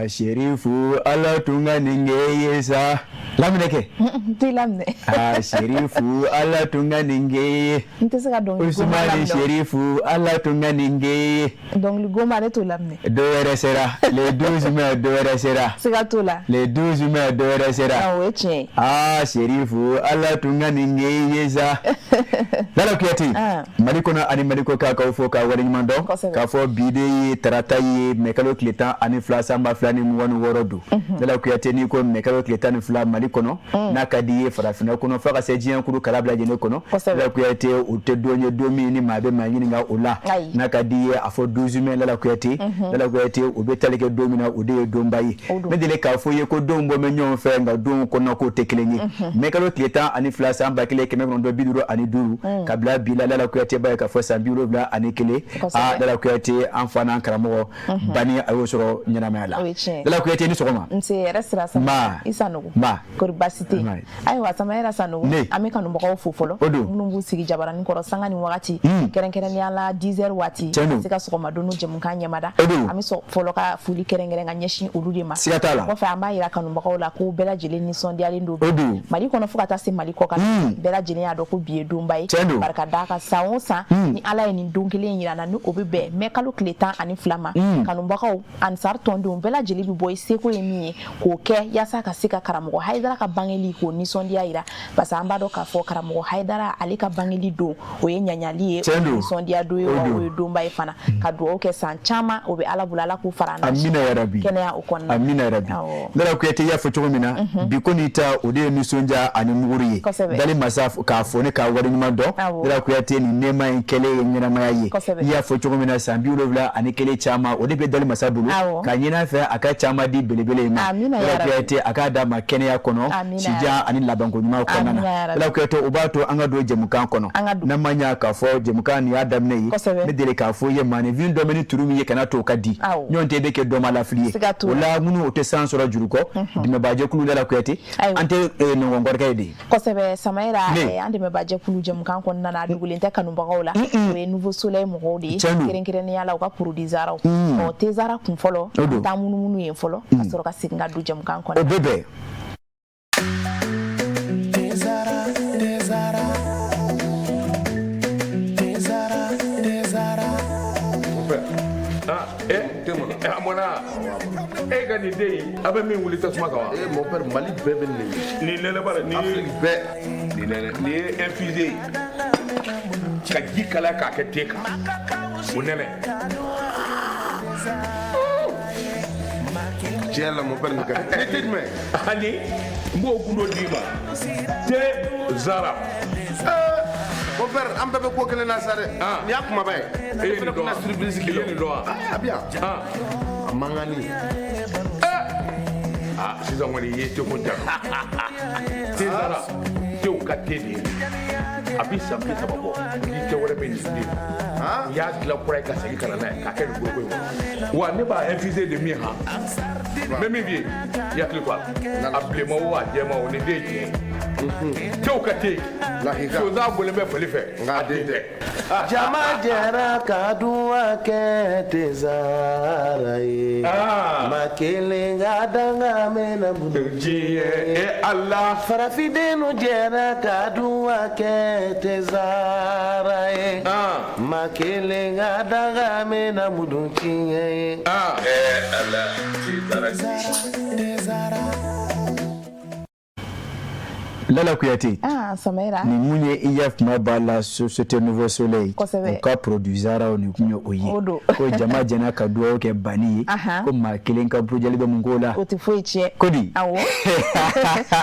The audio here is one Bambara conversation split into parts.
Aa Serifu, Ala tun ka nin kɛ i ye sa. Laminɛ kɛ. N t'i laminɛ. Aa Serifu, Ala tun ka nin kɛ i ye. N tɛ se ka dɔnkili goma Usumani laminɛ. Serifu, Ala tun ka nin kɛ i ye. Dɔnkili goma ne t'o laminɛ. Dɔ wɛrɛ sera le 12 mai, dɔ wɛrɛ sera. Siga t'o la. Le 12 mai, dɔ wɛrɛ sera. Ah, o ye tiɲɛ ye. Aa Serifu, Ala tun ka nin kɛ i ye sa. Lala Kuyate. Ah. Mali kɔnɔ ani Mali kɔkan, k'aw fo k'a waleɲuman dɔn. K'a fɔ bi de ye tarata ye, mɛ kalo tile 12 san 2026 don. Lala Kuyate, n'i ko mɛ kalo tile 12 Mali kɔnɔ, n'a ka di i ye farafinna kɔnɔ, fo ka se diɲɛ kuru kala bɛɛ lajɛlen kɔnɔ, Lala Kuyate, o tɛ don ye don min ni maa bɛ maa ɲininka o la. N'a ka di i ye a fɔ 12 mai, Lala Kuyate, Lala Kuyate, o bɛ tali kɛ don min na, o de ye donba ye. Ne deli k'a fɔ i ye ko donw bɔ bɛ ɲɔgɔn fɛ, nka donw kɔnɔko tɛ kelen ye. Mɛ kalo tile 12 san 1955 ka bila bi la, Lala Kuyate b'a ye k'a fɔ san 71. Aa Lala Kuyate, an fa n'an karamɔgɔ Bani, a y'o sɔrɔ ɲɛnamaya la. Lala Kuyate, ni sɔgɔma. Nse yɛrɛ sira sama i Sanogo. Ma. Kori baasi tɛ yen? Ayiwa Samayɛrɛ Sanogo, an bɛ kanubagaw fo fɔlɔ, minnu b'u sigi jabaranin kɔrɔ sanga ni wagati, kɛrɛnkɛrɛnnenya la 10 heures waati, ka se ka sɔgɔma donu jɛmukan ɲɛmada. An bɛ fɔlɔ ka foli kɛrɛnkɛrɛn ka ɲɛsin olu de ma. Siga t'a la. Kɔfɛ, an b'a yira kanubagaw la ko bɛɛ lajɛlen nisɔndiyalen don Mali kɔnɔ fo ka taa se Mali kɔkan. Bɛɛ lajɛlen y'a dɔn ko bi ye donba ye. Barika d'a kan, san o san ni Ala ye nin don kelen yira an na, ni o bɛ bɛn mɛ kalo tile 12 ma, kanubagaw, Ansar tɔndenw bɛɛ lajɛlen bɛ bɔ i seko ye min ye k'o kɛ yaasa ka se ka karamɔgɔ Hayidara ka bangeli k'o nisɔndiya yira, parce que an b'a dɔn k'a fɔ karamɔgɔ Hayidara, ale ka bangeli don, o ye ɲaɲali ye, o ye nisɔndiya don ye, wa o ye donba ye fana, ka dugawu kɛ san caman o bɛ Ala bolo, Ala k'u fara an na. Amina yarabi. Kɛnɛya o kɔnɔna. Amina yarabi. Lala Kuyate, i y'a fɔ cogo min na, bi ko n'i ta, o de ye nisɔndiya ani muguri ye. Dali masa k'a fo ni k'a waleɲuman dɔn. Lala Kuyate, nin nɛɛma in kɛlen ye ɲɛnamaya ye. I y'a fɔ cogo min na, san 71 caman, o de bɛ dali masa bolo, k'a ɲini a fɛ a ka caman di belebele in ma. Lala Kuyate, a k'a d'a ma kɛnɛya kɔnɔ, sijan ani labanko ɲuman kɔnɔna na. Lala Kuyate, o b'a to an ka don jɛmukan kɔnɔ. N'an ma ɲa k'a fɔ jɛmukan nin y'a daminɛ ye, ne deli k'a fɔ i ye, maaninfin dɔ bɛ ni turu min ye, kana to o ka di ɲɔgɔn tɛ, i bɛ kɛ dɔ ma lafili ye. O la minnu o tɛ san sɔrɔ juru kɔ, dɛmɛbaajɛkulu, Lala Kuyate, an tɛ nɔgɔnkɔrɔkɛ ye de ye. Kosɛbɛ Samayɛrɛ, an dɛmɛbaajɛkulu jɛmukan kɔnɔna na, a dogolen tɛ kanubagaw la, o ye Nouveau Soleil mɔgɔw de ye, kɛrɛnkɛrɛnnenya la u ka produit Zaraw. Ɔ te Zara kun fɔlɔ, an bɛ taa munumunu yen fɔlɔ ka sɔrɔ ka segin ka don jɛmukan kɔnɔ. O bɛ bɛn. A mɔna e ka nin den in, a bɛ min wuli tasuma kan wa? Eh mon père, Mali bɛɛ bɛ nin de. Nin nɛnɛ b'a la nin ye. Afrique bɛɛ. Nin nɛnɛ, nin ye infusé ye ka ji kalaya k'a kɛ te kan, o nɛnɛ. Tiɲɛ la mon père, nin ka di. Ni te jumɛn? Ani n b'o gundo d'i ma, te Zara. Mon père, an bɛɛ bɛ ko kelen na sa dɛ. Nin y'a kumaba ye. E ye nin dɔn wa? Surprise I ye nin dɔn wa? A bɛ yan. A mankanni. Aa, sisan kɔni i ye teko ja. Te Zara, tew ka te de ye. A bɛ san 30 bɔ, ni te wɛrɛ bɛ nin den. N y'a dilan kura ye ka segin ka na n'a ye k'a kɛ nin foroko in kɔnɔ. Wa ne b'a infusé de min han. N bɛ min f'i ye, i hakili to a la. A bilenman o, a jɛman o, nin den ye tiɲɛ ye. Tew ka te. Lakika. Sonsan bɔlen bɛ fali fɛ. Nka a den tɛ. Jama jɛra ka duwa kɛ te Zara ye. Maa kelen ka danga mɛnna bolo. Diɲɛ e Ala. Farafindenw jɛra ka duwa kɛ te Zara ye. Maa kelen ka danga mɛnna mudu tiɲɛ ye. Ala, te Zara. Lala Kuyate. Ah, Samayɛrɛ. Nin mun ye, i ya kuma b'a la, société Nouveau Soleil. Kosɛbɛ. U ka produit Zaraw, nin kun ye o ye. O don. Ko jama jɛna ka dugawu kɛ Bani ye. Ko maa kelen ka burujali bɛ mun k'o la? O tɛ foyi tiɲɛ. Ko di? Awɔ.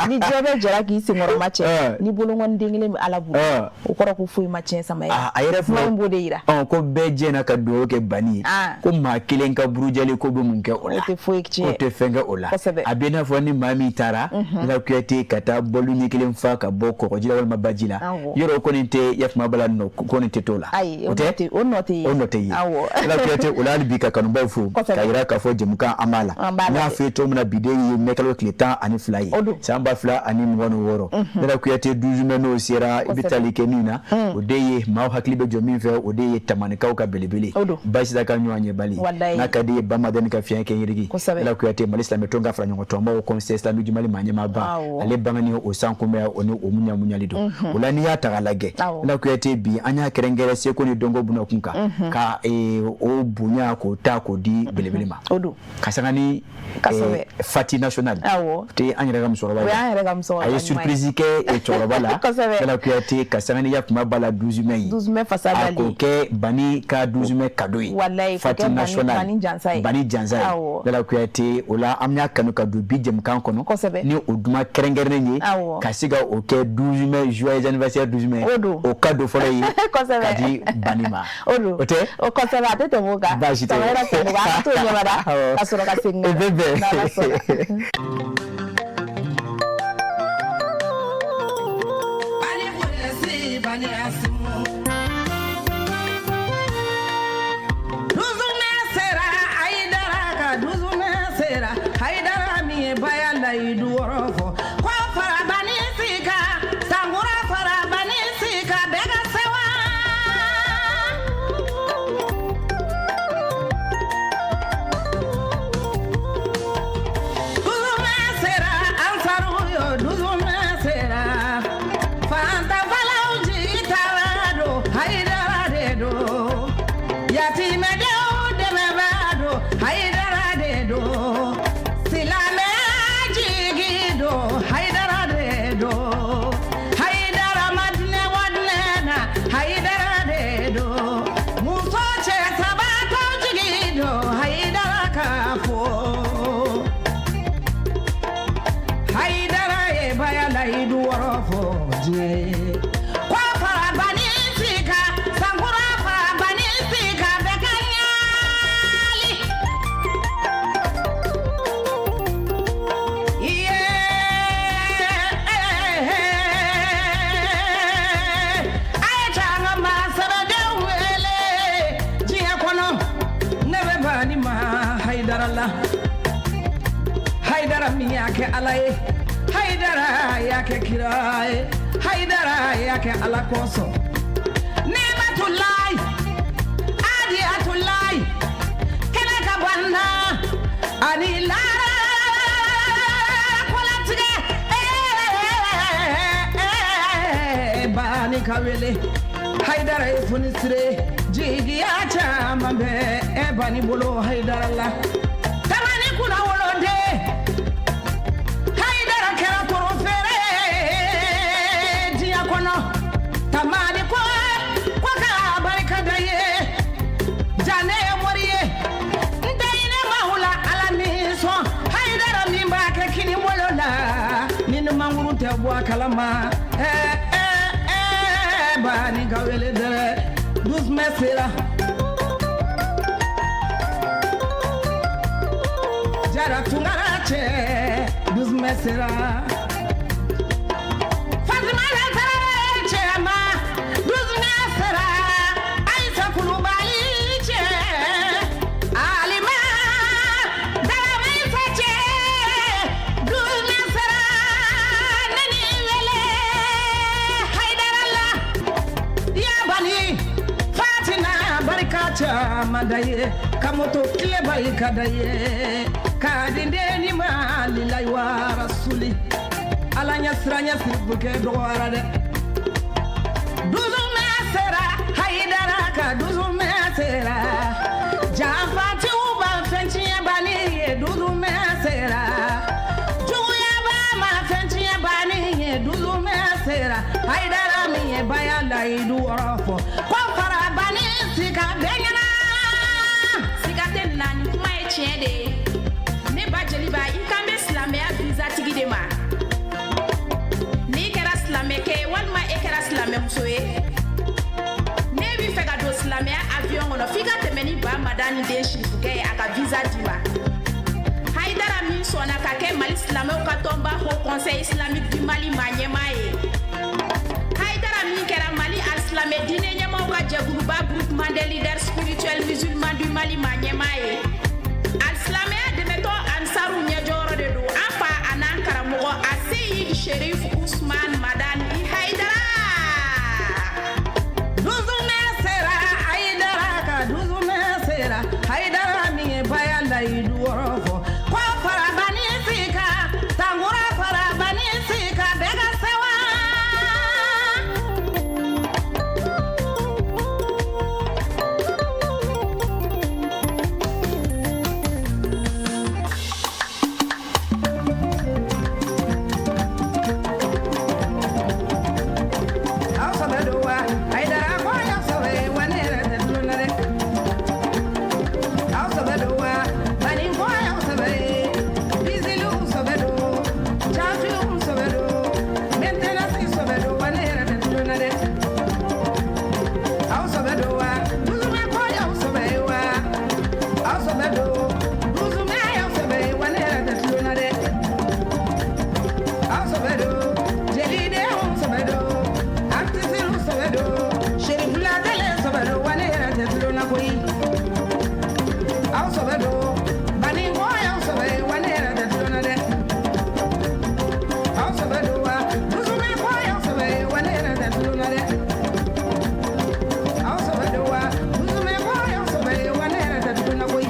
Ni diɲɛ bɛɛ jɛra k'i senkɔrɔma cɛ. Ni bolonkɔni den kelen bɛ Ala bolo. O kɔrɔ ko foyi ma tiɲɛ, Samayɛrɛ. A yɛrɛ kuma in b'o de yira. Ko bɛɛ jɛna ka dugawu kɛ Bani ye. Ko maa kelen ka burujali ko bɛ mun kɛ o la? O tɛ foyi tiɲɛ. O tɛ fɛn kɛ o la. Kosɛbɛ. A bɛ i n'a fɔ ni maa min taara, Lala Kuyate, ka taa bɔlu ɲɛ kelen kelen fa ka bɔ kɔgɔji la walima baji la, yɔrɔ kɔni tɛ yafama bala nɔ kɔni tɛ t'o la. Ayi, o tɛ, o nɔ tɛ ye, o nɔ tɛ ye. Ala Kuyate, o la hali bi ka kanubaw fo ka yira k'a fɔ jɛmukan an b'a la. N y'a f'i ye cogo min na, bi de ye mɛkalo tile 12 ye, san 2026. Ala Kuyate, 12 mai n'o sera, i bɛ tali kɛ min na, o de ye maaw hakili bɛ jɔ min fɛ, o de ye Tamanikaw ka belebele Basisa ka ɲɔgɔn ɲɛbali, n'a ka di ye Bamadani ka fiɲɛ kɛ yirigi. Ala Kuyate, Mali silamɛtɔn ka fara ɲɔgɔn tɔnbaw Conseil islamique du Mali maa ɲɛmaaba, ale bangeni o san kunbɛn o ni o muɲamuɲali don. O la n'i y'a ta k'a lajɛ, Ala Kuyate, bi an y'a kɛrɛnkɛrɛn seko ni dɔnko bunakun kan, ka o bonya k'o ta k'o di belebele ma, ka sanga ni Fati national te an yɛrɛ ka musokɔrɔba ye, a ye surprise kɛ cɛkɔrɔba la. Ala Kuyate, ka sanga ni yakuma ba la 12 mai ye, a k'o kɛ Bani ka 12 mai cadeau ye, Fati national Bani Jansa ye. Ala Kuyate, o la an y'a kanu ka don bi jɛmukan kɔnɔ ni o duma kɛrɛnkɛrɛnnen ye, ka se ka o kɛ 12 mai, joyeux anniversaire 12 mai, o cadeau fɔlɔ ye ka di Bani ma. O tɛ o kosɛbɛ, a tɛ tɛmɛ o kan. Baasi tɛ. An ka t'o ɲɛmada ka sɔrɔ ka segin. O bɛ bɛn. Ala ye Hayidara y'a kɛ kira ye, Hayidara y'a kɛ Ala kosɔn. Nematulayi Adiyatulayi kɛnɛ ka bɔ n na ani lara kolatigɛ Bani ka wele. Hayidara ye fonisire, jigiya caman bɛ Bani bolo Hayidara la. Tamani kunna woloden Tamani ko ko ka barika da ye, jane ye mori ye, n tɛ hinɛ maaw la Ala ni sɔn. Hayidara min b'a kɛ kini bolo la, ni numankuru tɛ bɔ a kalama. Bani ka wele dɛrɛ, 12 mai sera. Jara Tunkara cɛ, 12 mai sera. Madaye ka moto tile barika da ye, ka di den ma lilayi wa rasuli. Ala ɲɛ siran ɲɛ sirifukɛ dɔgɔyara dɛ. 12 mai sera, Hayidara ka 12 mai sera. Janfantiw b'a fɛn tiɲɛ Bani ye, 12 mai sera. Juguya b'a ma fɛn tiɲɛ Bani ye, 12 mai sera. Hayidara min ye baya layidu wɔrɔ fɔ, ko fara Bani si ka bɛɛ ɲɛna. Siga tɛ nin na, nin kuma ye tiɲɛ de ye. Ne ba Jeliba, i kan bɛ silamɛya visa tigi de ma. N'i kɛra silamɛkɛ ye walima e kɛra silamɛmuso ye, n'e b'i fɛ ka don silamɛya avion kɔnɔ, f'i ka tɛmɛ ni ba Madani den Sirifukɛ ye a ka visa d'i ma. Hayidara min sɔnna sɔnna ka kɛ Mali silamɛw ka tɔnba Haut Conseil islamique du Mali maa ɲɛmaa ye. Hayidara min kɛra Mali alisilamɛ diinɛ ɲɛmaaw ka jɛkuluba Groupement des leaders spirituels musulmans du Mali maa ɲɛmaa ye. Alisilamɛya dɛmɛtɔn Ansaru ɲɛjɔyɔrɔ de don an fa an'an karamɔgɔ Aseyid Sherif Usman Madani Hayidara. Duzumɛ sera Hayidara ka duzumɛ sera Hayidara min ye baya layidu wɔrɔ fɔ ko farabani sika tankura farabani sika bɛɛ ka sewa. Aw sɛbɛ don wa Hayidara ko y'aw sɛbɛ ye wa ne yɛrɛ tɛ tulon na dɛ. Aw sɛbɛ don wa Bani ko y'aw sɛbɛ ye Biziliw sɛbɛ don Cafiw sɛbɛ don Maintenance sɛbɛ don wa ne yɛrɛ tɛ tulon na dɛ. Aw sɛbɛ don wa Duzumɛ ko y'aw sɛbɛ ye wa aw sɛbɛ don Duzumɛ y'aw sɛbɛ ye wa ne yɛrɛ tɛ tulon na dɛ. Aw sɛbɛ don jelidenw sɛbɛ don artisiw sɛbɛ don serifula kelen sɛbɛ don wa ne yɛrɛ tɛ tulon na koyi. Aw sɛbɛ don baninko y'aw sɛbɛ ye wa ne yɛrɛ tɛ tulon na dɛ. Aw sɛbɛ don wa dusumɛ ko y'aw sɛbɛ ye wa ne yɛrɛ tɛ tulon na dɛ. Aw sɛbɛ don wa dusumɛ ko y'aw sɛbɛ ye wa ne yɛrɛ tɛ tulon na koyi.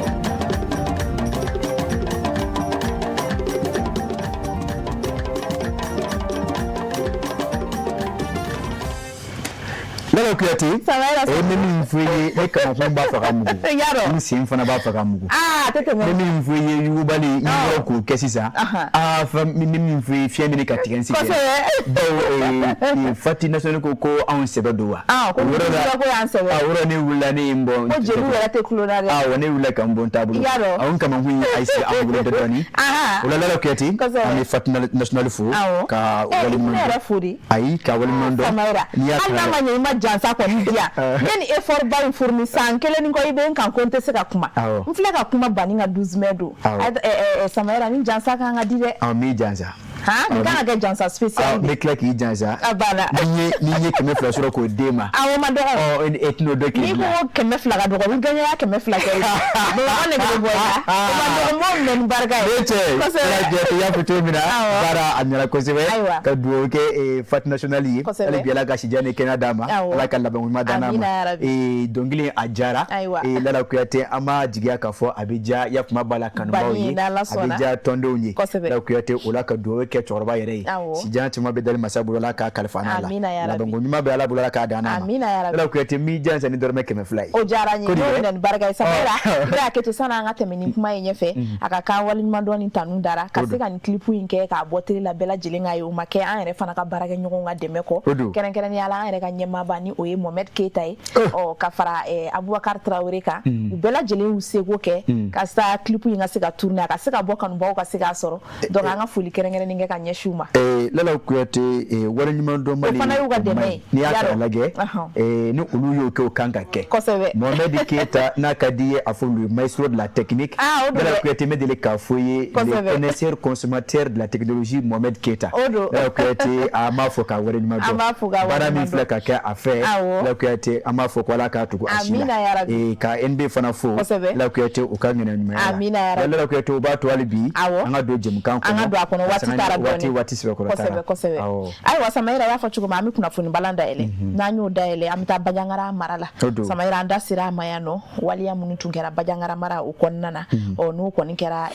Lala Kuyate Samayira e ne min fɔ i ye ne kamakun b'a fɛ ka mugu Yarɔ. n sen fana b'a fɛ ka mugu Aa a tɛ tɛmɛ. ne min fɔ i ye yugubali i yɔrɔ k'o kɛ sisan aa fɛn ne min fɔ i ye fiɲɛ minɛ ka tigɛ n sigi Kosɛbɛ. bawo Fati national ko ko anw sɛbɛ don wa Ah, ko O yɔrɔ la- ko y'an sɛbɛ. a yɔrɔ ne wulila ne ye n bɔ Ko jeliw yɛrɛ tɛ tulon na dɛ. awɔ ne wulila ka n bɔ n taabolo Yarɔ. awɔ n kamakun ye ayi sigi an bolo dɔɔni Ahan. o la Lala Kuyate Kosɛbɛ. an bɛ Fati national fo Awɔ. ka Eh, i waleɲuman ne dɔn yɛrɛ fo de. ayi ka waleɲuman dɔn Samayira n'i y'a hali n'a kalan ma ɲɛ i ma jansa kɔni di yan ne ni effort ba in fourni san kelen ni kɔ i bɛ n kan ko n tɛ se ka kuma Awɔ. n filɛ ka kuma banni ka 12 mai don Awɔ. Samayira ni jansa kan ka di dɛ awɔ n b'i jansa han nin kan ka kɛ jansa spécial n de bɛ tila k'i jansa a banna ni n ye 200 sɔrɔ k'o d'e ma awɔ ma dɔgɔ ɔ e tɛn'o dɔn k'i n'i ko bila ko 200 ka dɔgɔ ni gɛɲɛya 200 kɛ bamakɔ nege bɛ bɔ i la o ma dɔgɔ n b'o minɛ ni barika ye ne cɛ Kosɛbɛ. Lala Kuyate i y'a fɔ cogo min na Awɔ. baara a ɲɛna kosɛbɛ Ayiwa. ka dugawu kɛ Fati national ye Kosɛbɛ. hali bi Ala ka sijan ni kɛnɛya d'a ma Awɔ. Ala ka labanko ɲuman d'an n'a Amina ma ya rabi. Dɔnkili a diyara Ayiwa. Lala Kuyate an b'a jigiya k'a fɔ a bɛ diya yakuma b'a la kanubaw Bani, ye n'Ala a bɛ sɔnna. diya tɔndenw ye Kosɛbɛ. Lala Kuyate o la ka dugawu kɛ cɛkɔrɔba yɛrɛ ye Awɔ. sijan caman bɛ dali masa bolo Ala k'a kalifa n'a la Amina ya rabi. labanko ɲuman bɛ Ala bolo Ala k'a d'an n'a ma Amina ya rabi. Lala Kuyate n b'i jansa ni dɔrɔmɛ 200 ye o diyara n ye Ko di n'o dɛ? minɛ ni barika ye Samayira Ɔ. i bɛ hakɛ to sanni an ka tɛmɛ ni kuma ye ɲɛfɛ a ka kan waleɲuman dɔn ni tanu dara ka se ka nin clip in kɛ k'a bɔ télé la bɛɛ lajɛlen ka ye o ma kɛ an yɛrɛ fana ka baarakɛɲɔgɔnw ka dɛmɛ kɔ O don. kɛrɛnkɛrɛnnenya la an yɛrɛ ka ɲɛmaaba ni o ye Mohamed Keita ye ɔ ka fara Abubakar Traoré kan u bɛɛ lajɛlen y'u seko kɛ ka sa clip in ka se ka tourner a ka se ka bɔ kanubaw ka se k'a sɔrɔ donc an ka foli kɛrɛnkɛrɛnnen kɛ ka ɲɛsin u ma Lala Kuyate waleɲuman dɔnbali O fana y'u ka dɛmɛ ye. n'i y'a ta Yarɔ. k'a lajɛ Ɔhɔn. ni olu y'o kɛ o kan ka kɛ Kosɛbɛ. Mohamed Keita n'a ka di ye a fɔ le maestro de la technique Ah, o don Lala dɛ. Kuyate n bɛ deli k'a fɔ i ye le Kosɛbɛ. connaisseur consommateur de la technologie Mohamed Keita O don. Lala Kuyate an b'a fɔ k'a waleɲuman dɔn An b'a fo k'a baara min waleɲuman filɛ dɔn. ka kɛ a fɛ Awɔ. Lala Kuyate an b'a fɔ ko Ala k'a tugu a si Amina ya la rabi. Ka NB fana fo Kosɛbɛ. Lala Kuyate u ka ŋaniya ɲumanya la Amina ya rabi. Lala Kuyate o b'a to hali bi Awɔ. an ka don jɛmukan kɔnɔ an ka don a kɔnɔ waati taara waati dɔɔni waati sɛbɛkɔrɔ taara kosɛbɛ kosɛbɛ Awɔ. ayiwa Samayira y'a fɔ cogo min an bɛ kunnafoni balan dayɛlɛ n'an y'o dayɛlɛ an bɛ taa Bandiagara mara la O don. Samayira an da sera a ma yan nɔ waleya minnu tun kɛra Bandiagara mara o kɔnɔna na ɔ n'o kɔni kɛra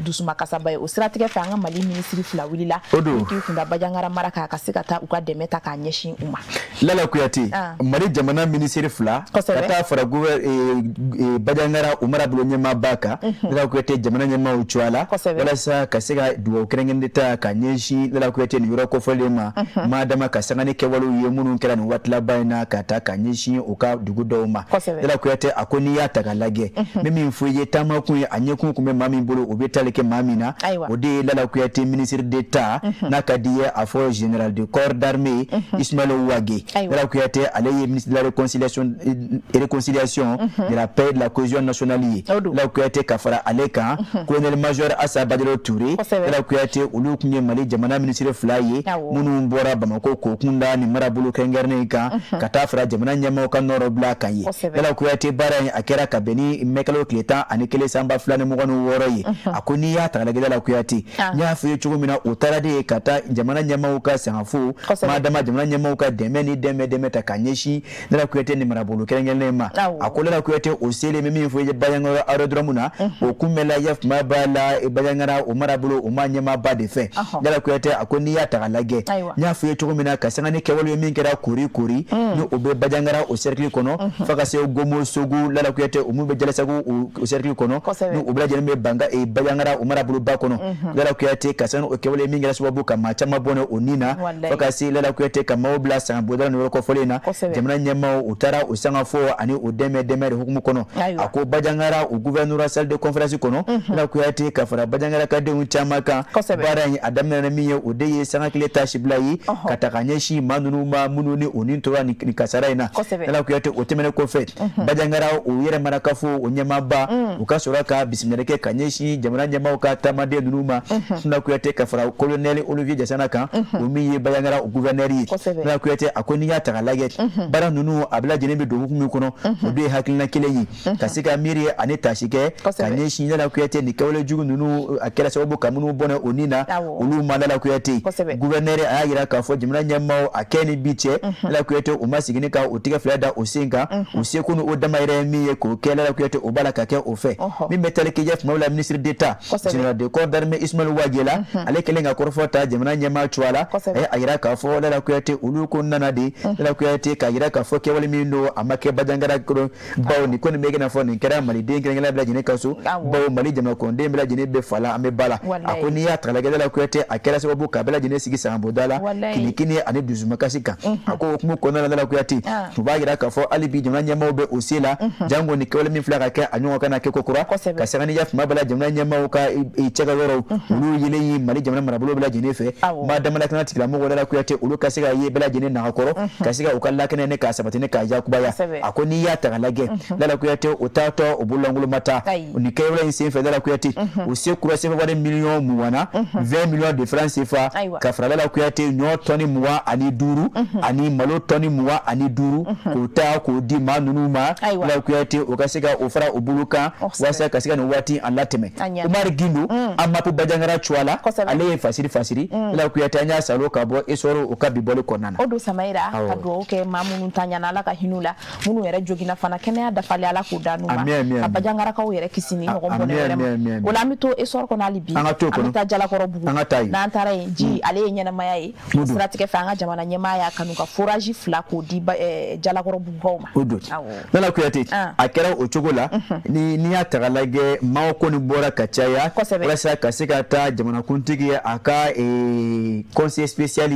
dusumakasaba ye o siratigɛ fɛ an ka Mali minisiri fila wulila O don. ni k'i kunda Bandiagara mara kan ka se ka taa u ka dɛmɛ ta k'a ɲɛsin u ma Lala Kuyate Ah. Mali jamana minisiri fila Kosɛbɛ. ka taa fara Bandiagara o marabolo ɲɛmaaba kan Lala Kuyate jamana ɲɛmaaw cogoya la Kosɛbɛ. walasa ka se ka dugawu kɛrɛnkɛrɛn d'État ka ɲɛsin Lala Kuyate nin yɔrɔ kofɔlen ma, maa dama ka sanga ni kɛwalew ye minnu kɛra nin waati laban in na ka taa ka ɲɛsin u ka dugu dɔw ma. Lala Kuyate a ko n'i y'a ta k'a lajɛ, n bɛ min fɔ i ye, taamakun ye a ɲɛkun tun bɛ maa min bolo, o bɛ tali kɛ maa min na, o de ye Lala Kuyate ministre d'État, n'a ka di ye a fɔ général de corps d'armée Ismaël Wagué. Lala Kuyate ale ye ministre de la réconciliation, de la paix et de la cohésion nationale ye. Lala Kuyate ka fara ale kan, colonel major Assa Badialo Touré. Lala Kuyate olu tun ye Mali jamana minisiri fila ye minnu bɔra Bamakɔ k'o kun da nin marabolo kɛrɛnkɛrɛnnen kan ka taa fara jamana ɲɛmaaw ka nɔrɔ bila kan ye. Lala Kuyate baara in a kɛra ka bɛn ni mɛkalo tile 11 san 2026 ye. A ko n'i y'a ta k'a lajɛ, Lala Kuyate, n y'a fɔ i ye cogo min na, o taara de ye ka taa jamana ɲɛmaaw ka sangafo, madama jamana ɲɛmaaw ka dɛmɛ ni dɛmɛ ta ka ɲɛsin Lala Kuyate ni marabolo kɛrɛnkɛrɛnnen ma. A ko Lala Kuyate o selen bɛ min fɔ i ye Bandiagara aérodrome na, o kunbɛnla yafuma b'a la Bandiagara o marabolo o ma ɲɛmaaba de fɛ. Lala Kuyate a ko n'i y'a ta k'a lajɛ, n y'a fɔ i ye cogo min na, ka sanga ni kɛwale ye min kɛra Kori Kori, ni o bɛ Bandiagara o cercle kɔnɔ, fo ka se Gomo Sogu, Lala Kuyate o min bɛ Jalasagu o cercle kɔnɔ, ni o bɛɛ lajɛlen bɛ Bandiagara o maraboloba kɔnɔ. Lala Kuyate ka sanga ni o kɛwale min kɛra sababu ka maa caman bɔnɛ o ni na, fo ka se Lala Kuyate ka maaw bila sangabonda ni yɔrɔ kofɔlen na, jamana ɲɛmaaw u taara o sangafo ani o dɛmɛ de hukumu kɔnɔ. A ko Bandiagara o gouvernorat salle de conférence kɔnɔ, Lala Kuyate ka fara Bandiagara ka denw caman kan, baara in a daminɛna min ye, o de ye sanga kelen taasibila ye ka ta ka ɲɛsin maa ninnu ma minnu ni o ni tora nin kasara in na. Lala Kuyate o tɛmɛnen kɔfɛ, Bandiagara o yɛrɛ marakafo o ɲɛmaaba u ka sɔrɔ ka bisimilali kɛ ka ɲɛsin jamana ɲɛmaaw ka taamaden ninnu ma. Lala Kuyate ka fara colonel Olivier Jasana kan, o min ye Bandiagara o gouverneur ye. Lala Kuyate a ko n'i y'a ta k'a lajɛ, baara ninnu a bɛɛ lajɛlen bɛ don hukumu min kɔnɔ, o de ye hakilina kelen ye ka se ka miiri ani taasi kɛ ka ɲɛsin Lala Kuyate nin kɛwale jugu ninnu a kɛra sababu ka minnu bɔnɛ o ni na olu ma. Lala Kuyate gouverneur a y'a jira k'a fɔ jamana ɲɛmaaw a kɛ ni bi cɛ, Lala Kuyate u ma segin ka u tigɛ fila da o sen kan, u seko ni o dama yɛrɛ ye min ye k'o kɛ, Lala Kuyate o b'a la ka kɛ o fɛ. Min bɛ tali kɛ tuma la ministre d'État général de corps d'armée Ismaël Wagué la, ale kɛlen ka kɔrɔfɔ ta jamana ɲɛmaa cogoya la, a ye a jira k'a fɔ Lala Kuyate olu ko nana de Lala Kuyate k'a jira k'a fɔ kɛwale min don, a ma kɛ Bandiagara kɔrɔ, bawo nin ko nin bɛ i n'a fɔ nin kɛra maliden kelen-kelen bɛɛ lajɛlen ka so, bawo Mali jamana kɔnɔden bɛɛ lajɛlen bɛ fa la, an bɛ ba la. A ko n'i y'a ta k'a lajɛ, Lala Kuyate a kɛra sababu ka bɛɛ lajɛlen sigi sangabonda la kinikini ani dusumakasi kan. A ko o hukumu kɔnɔna la, Lala Kuyate u b'a jira k'a fɔ hali bi jamana ɲɛmaaw bɛ o se la, jango nin kɛwale min filɛ ka kɛ a ɲɔgɔn kana kɛ ko kura, ka sanga ni yafama b'a la jamana ɲɛmaaw ka cɛkɛ yɔrɔw olu yelen ye Mali jamana marabolo bɛɛ lajɛlen fɛ, maa dama lakana tigilamɔgɔw, Lala Kuyate olu ka se ka ye bɛɛ lajɛlen nagakɔrɔ ka se ka u ka lakana ne k'a sabati ne k'a yakubaya. A ko n'i y'a ta k'a lajɛ, Lala Kuyate o taatɔ o bololankolon ma taa nin kɛwale in senfɛ. Lala Kuyate o se kura sefa wari miliyɔn 20 na, 20 millions de francs CFA, ka fara Lala Kuyate ɲɔ tɔni 25 ani malo tɔni 25 k'o ta k'o di maa ninnu ma, Lala Kuyate o ka se ka o fara o bolo kan walasa ka se ka nin waati a latɛmɛ. Umar Gindo AMAP Bandiagara cogoya la, ale ye fasiri fasiri. Lala Kuyate an y'a salo ka bɔ Essor o ka bi bɔli kɔnɔna na. O don Samayira, ka dugawu kɛ maa minnu ta ɲana, Ala ka hinɛ u la, minnu yɛrɛ joginna fana, kɛnɛya dafalen Ala k'o d'an ma, ka Bandiagarakaw yɛrɛ kisi ni ɲɔgɔn bɔnɛ wɛrɛ ma. O la an bɛ to Essor kɔnɔ hali bi, an bɛ taa Jalakɔrɔbugu. N'an taara yen, ji ale ye ɲɛnamaya ye. O siratigɛ fɛ, an ka jamana ɲɛmaa y'a kanu ka forage fila k'o di Jalakɔrɔbugukaw ma. O don Lala Kuyate a kɛra o cogo la. Ni n'i y'a ta k'a lajɛ, maaw kɔni bɔra ka caya walasa ka se ka taa jamanakuntigi a ka conseiller spécial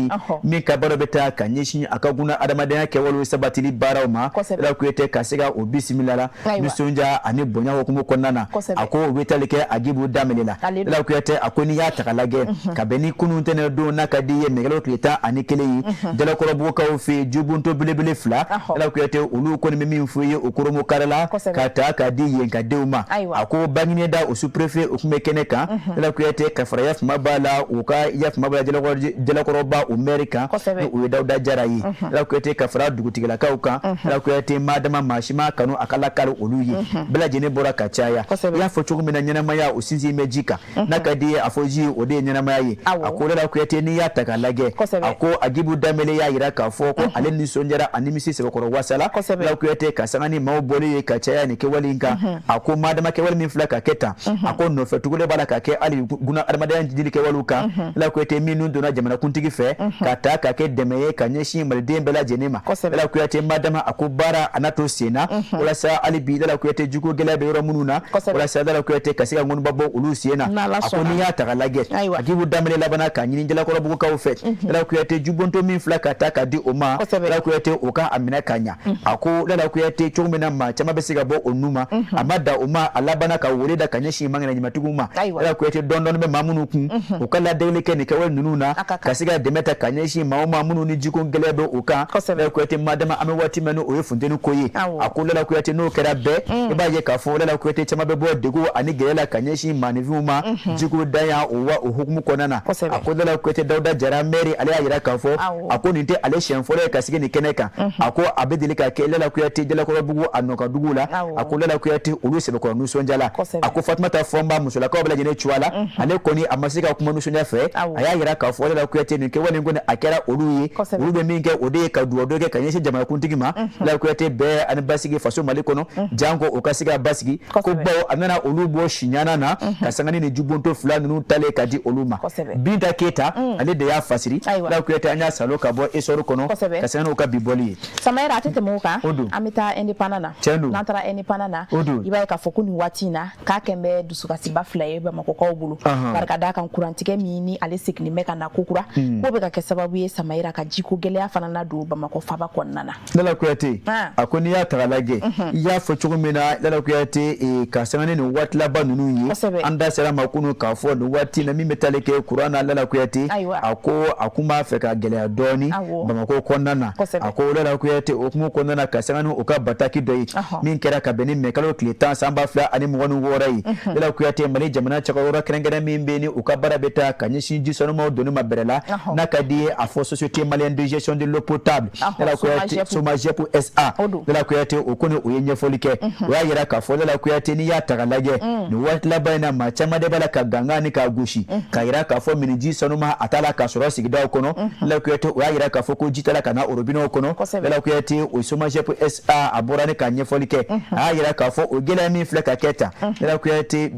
min ka baara bɛ taa ka ɲɛsin a ka guna adamadenya kɛwalew sabatili baaraw ma, Lala Kuyate ka se ka o bisimila la nisɔndiya ani bonya hukumu kɔnɔna na. A ko o bɛ tali kɛ Agibu Danbele la. Lala Kuyate a ko n'i y'a ta k'a lajɛ, ka bɛn ni kunun tɛnɛ don n'a ka di ye mɛkalo tile 11 ye, Jalakɔrɔbugukaw fɛ yen, jibunto belebele fila, Lala Kuyate olu kɔni bɛ min fɔ i ye o koromo kari la ka ta k'a di yen ka denw ma. A ko Baguineda o sous-préfet o tun bɛ kɛnɛ kan, Lala Kuyate ka fara yafama b'a la u ka yafama b'a la Jalakɔrɔba o maire kan, ni o ye Dawuda Jara ye. Lala Kuyate ka fara dugutigilakaw kan, Lala Kuyate maa dama maa si ma kanu a ka lakali olu ye, bɛɛ lajɛlen bɔra ka caya. I y'a fɔ cogo min na, ɲɛnamaya o sinsin bɛ ji kan, n'a ka di ye a fɔ ji o de ye ɲɛnamaya ye. A ko Lala Kuyate n'i y'a ta k'a lajɛ, a ko Agibu Danbele y'a jira k'a fɔ ko ale nisɔndiyara a nimisi sɛbɛkɔrɔ wasala, Lala Kuyate ka sanga ni maaw bɔlen ye ka caya nin kɛwale in kan. A ko maa dama kɛwale min filɛ ka kɛ tan, a ko nɔfɛ tugule b'a la ka kɛ hali guna adamadenya jidili kɛwalew kan, Lala Kuyate minnu donna jamanakuntigi fɛ ka ta ka kɛ dɛmɛ ye ka ɲɛsin maliden bɛɛ lajɛlen ma. Lala Kuyate maa dama a ko baara a n'a to sen na walasa hali bi Lala Kuyate jiko gɛlɛya bɛ yɔrɔ minnu na, walasa Lala Kuyate ka se ka ŋɔniba bɔ olu sen na. A ko n'i y'a ta k'a lajɛ Agibu Danbele labanna k'a ɲini Jalakɔrɔbugukaw fɛ, Lala Kuyate, jubonto min fila ka taa ka di o ma, Lala Kuyate, o ka a minɛ ka ɲa. A ko Lala Kuyate, cogo min na maa caman bɛ se ka bɔ o nu ma, a ma da o ma, a labanna ka wele da ka ɲɛsin maŋɛnɛ ɲumantigiw ma. Lala Kuyate, dɔɔni dɔɔni bɛ maa minnu kun, u ka ladegeli kɛ nin kɛwale ninnu na, ka se ka dɛmɛ ta ka ɲɛsin maa o maa minnu ni jiko gɛlɛya bɛ u kan. Lala Kuyate, madama an bɛ waati min o ye funteni ko ye, a ko Lala Kuyate, n'o kɛra bɛɛ, i b'a ye k'a fɔ Lala Kuyate, caman bɛ bɔ degun ani gɛlɛya la ka ɲɛsin maaninfinw ma jiko danya o wa o hukumu kɔnɔna na. A ko Lala Kuyate, Dawuda Jara mɛri, ale y'a jira k'a fɔ a ko nin tɛ ale siɲɛ fɔlɔ ye ka sigi nin kɛnɛ kan. A ko a bɛ deli ka kɛ Lala Kuyate Jalakɔrɔbugu a nɔkadugu la. A ko Lala Kuyate, olu sɛbɛkɔrɔ nisɔndiyala. A ko Fatumata Fɔnba, musolakaw bɛɛ lajɛlen cuwa la, ale kɔni a ma se ka kuma nisɔndiya fɛ. A y'a jira k'a fɔ Lala Kuyate, nin kɛwale in kɔni a kɛra olu ye, olu bɛ min kɛ, o de ye ka dugawu dɔ kɛ ka ɲɛsin jamanakuntigi ma, Lala Kuyate, bɛɛ ani basigi faso Mali kɔnɔ, janko o ka se ka basigi. Ko bawo a nana olu bɔ siɲana na ka sanga ni jubonto fila ninnu talen ka di olu ma. Binta Keyita, ale de y'a fasiri. Lala Kuyate, an y'a salo ka bɔ Essor kɔnɔ ka sanga n'u ka bi bɔli ye. Samayɛrɛ, a tɛ tɛmɛ o kan, an bɛ taa Indépendant na. N'an taara Indépendant na, i b'a ye k'a fɔ ko nin waati in na k'a kɛn bɛ dusukasiba fila ye Bamakɔkaw bolo, bari ka d'a kan kurantigɛ min ni ale seginnen bɛ ka na kokura, k'o bɛ ka kɛ sababu ye, Samayɛrɛ, ka jiko gɛlɛya fana na don Bamakɔ faba kɔnɔna na. Lala Kuyate, a ko n'i y'a ta k'a lajɛ, i y'a fɔ cogo min na, Lala Kuyate, ka sanga ni nin waati laban ninnu ye, an da sera ma kunun k'a fɔ nin waati na min bɛ tali kɛ kuran na, Lala Kuyate, a ko a kun b'a fɛ ka gɛlɛya dɔɔni Bamakɔ kɔnɔna na. A ko Lala Kuyate, o hukumu kɔnɔna na, ka sanga ni u ka bataki dɔ ye min kɛra ka bɛn ni mɛ kalo tile 10 san 2026 ye, Lala Kuyate, Mali jamana cakɛyɔrɔ kɛrɛnkɛrɛn min bɛ ni u ka baara bɛ taa ka ɲɛsin ji sanumaw donni ma bɛrɛ la, n'a ka di ye a fɔ Société malienne de gestion de l'eau potable, Lala Kuyate, SOMAGEP SA, Lala Kuyate, o kɔni o ye ɲɛfɔli kɛ. O y'a yira k'a fɔ Lala Kuyate, n'i y'a ta k'a lajɛ nin waati laban in na, maa caman de b'a la ka gangan ni k'a gosi k'a yira k'a fɔ miniji sanuma a t'a la ka sɔrɔ sigidaw kɔnɔ. Lala Kuyate, o y'a yira k'a fɔ ko ji t'a la ka na orobinɛw kɔnɔ. Lala Kuyate, o SOMAGEP SA, a bɔra ni ka ɲɛfɔli kɛ. A y'a yira k'a fɔ o gɛlɛya min filɛ ka kɛ tan, Lala Kuyate,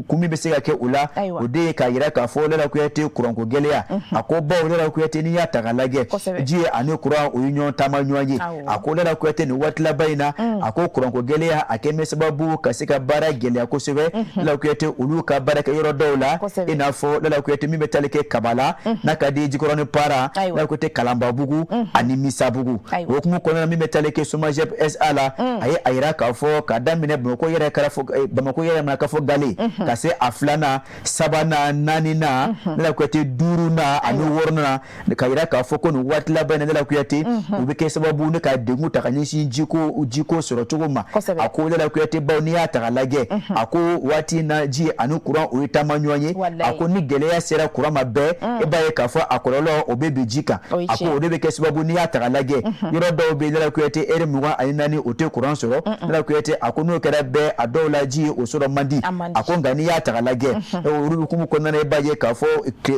kun min bɛ se ka kɛ o la, o de ye k'a yira k'a fɔ Lala Kuyate, kuranko gɛlɛya. A ko bawo Lala Kuyate, n'i y'a ta k'a lajɛ, ji ani kuran, o ye ɲɔgɔn taama ɲɔgɔn ye. A ko Lala Kuyate, nin waati laban in na, a ko kuranko gɛlɛya a kɛ bɛ sababu ka se ka baara gɛlɛya kosɛbɛ, Lala Kuyate, olu ka baara kɛ yɔrɔ dɔw la, i n'a fɔ Lala Kuyate, min bɛ tali kɛ Kabala, n'a ka di Jikɔrɔni Para, Lala Kuyate, Kalanbabugu ani Misabugu. O hukumu kɔnɔna, min bɛ tali kɛ SOMAGEP SA la, a ye a yira k'a fɔ k'a daminɛ Bamakɔ yɛrɛ kɛra Bamakɔ yɛrɛ ma k'a fɔ gale ka se a filanan, sabanan, naaninan, Lala Kuyate, duurunan ani wɔɔrɔnan, ka yira k'a fɔ ko nin waati laban in na, Lala Kuyate, u bɛ kɛ sababu ne ka degun ta ka ɲɛsin jiko sɔrɔ cogo ma. A ko Lala Kuyate, bawo n'i y'a ta k'a lajɛ, a ko waati in na ji ani kuran, o ye taama ɲɔgɔn ye. A ko ni gɛlɛya sera kuran ma bɛɛ, i b'a ye k'a fɔ a kɔlɔlɔ o bɛ bin ji kan. A ko o de bɛ kɛ sababu, n'i y'a ta k'a lajɛ, yɔrɔ dɔw bɛ, Lala Kuyate, ɛri 24, o tɛ kuran sɔrɔ. Lala Kuyate, a ko n'o kɛra bɛɛ, a dɔw la ji o sɔrɔ man di. A ko nka n'i y'a ta k'a lajɛ, olu hukumu kɔnɔna na, i b'a ye k'a fɔ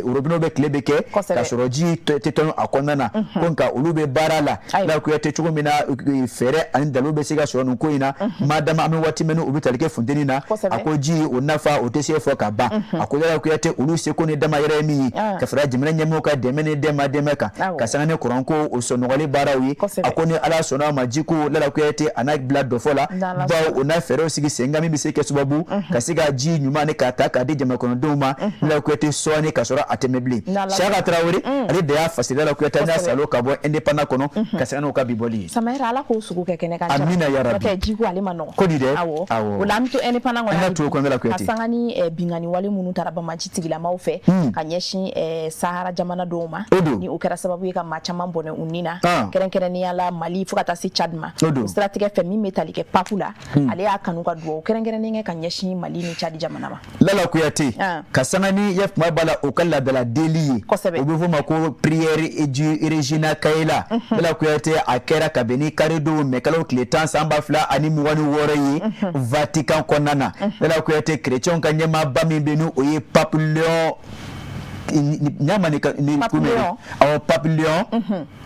robinet bɛ tile bɛ kɛ k'a sɔrɔ ji tɛ tɔn a kɔnɔna na. Ko nka olu bɛ baara la, Lala Kuyate, cogo min na fɛɛrɛ ani dalu bɛ se ka sɔrɔ nin ko in na, madama an bɛ waati min u bɛ tali kɛ funteni na. A ko ji o nafa, o tɛ se fɔ ka ban. A ko Lala Kuyate, olu seko ni dama yɛrɛ ye min ye, ka fara jamana ɲɛmɔgɔw ka dɛmɛ ni dɛmɛ kan, ka sanga ni kuranko o sɔnɔgɔli baaraw ye, a ko ni Ala sɔnna a ma, jiko, Lala Kuyate, a n'a bila dɔfɔ la, bawo o n'a fɛɛrɛw sigi sen kan min bɛ se kɛ sababu ka se ka ji ɲuman ni k'a ta k'a di jamana kɔnɔdenw ma, Lala Kuyate, sɔɔni ka sɔrɔ a tɛmɛ bilen. Siyaka Tarawele, ale de y'a fasiri, Lala Kuyate, n'a salo ka bɔ Indépendant kɔnɔ ka sanga n'u ka bi bɔli ye. Samayɛrɛ, Ala k'o sugu kɛ kɛnɛ kan. Amina ya rabi. N'o tɛ jiko ale ma nɔgɔn. Ko di dɛ. Awɔ, o la an bɛ to Indépendant kɔnɔ. An ka to o kɔnɔ, Lala Kuyate. Ka sanga ni binkanni wale minnu taara banbaanci tigilamaw fɛ ka ɲɛsin Sahara jamana dɔw ma, ni o kɛra sababu ye ka maa caman bɔnɛ u ni na, kɛrɛnkɛrɛnnenya la Mali fo ka taa se Tchad ma. O siratigɛ fɛ, min bɛ tali kɛ pape la, ale y'a kanu ka dugawu kɛrɛnkɛrɛnnen kɛ ka ɲɛsin Mali ni Tchad jamana ma. Lala Kuyate, ka sanga ni ya kuma b'a la o ka laadala deli ye, o bɛ f'o ma ko prière du Regina Caeli. Lala Kuyate, a kɛra kabini karidon mɛ kalo tile 10 san 2026 ye Vatican kɔnɔna na. Lala Kuyate, chrétienw ka ɲɛmaaba min bɛ ni o ye pape Léon ɲama ni Pape Léon. Awɔ, Pape Léon,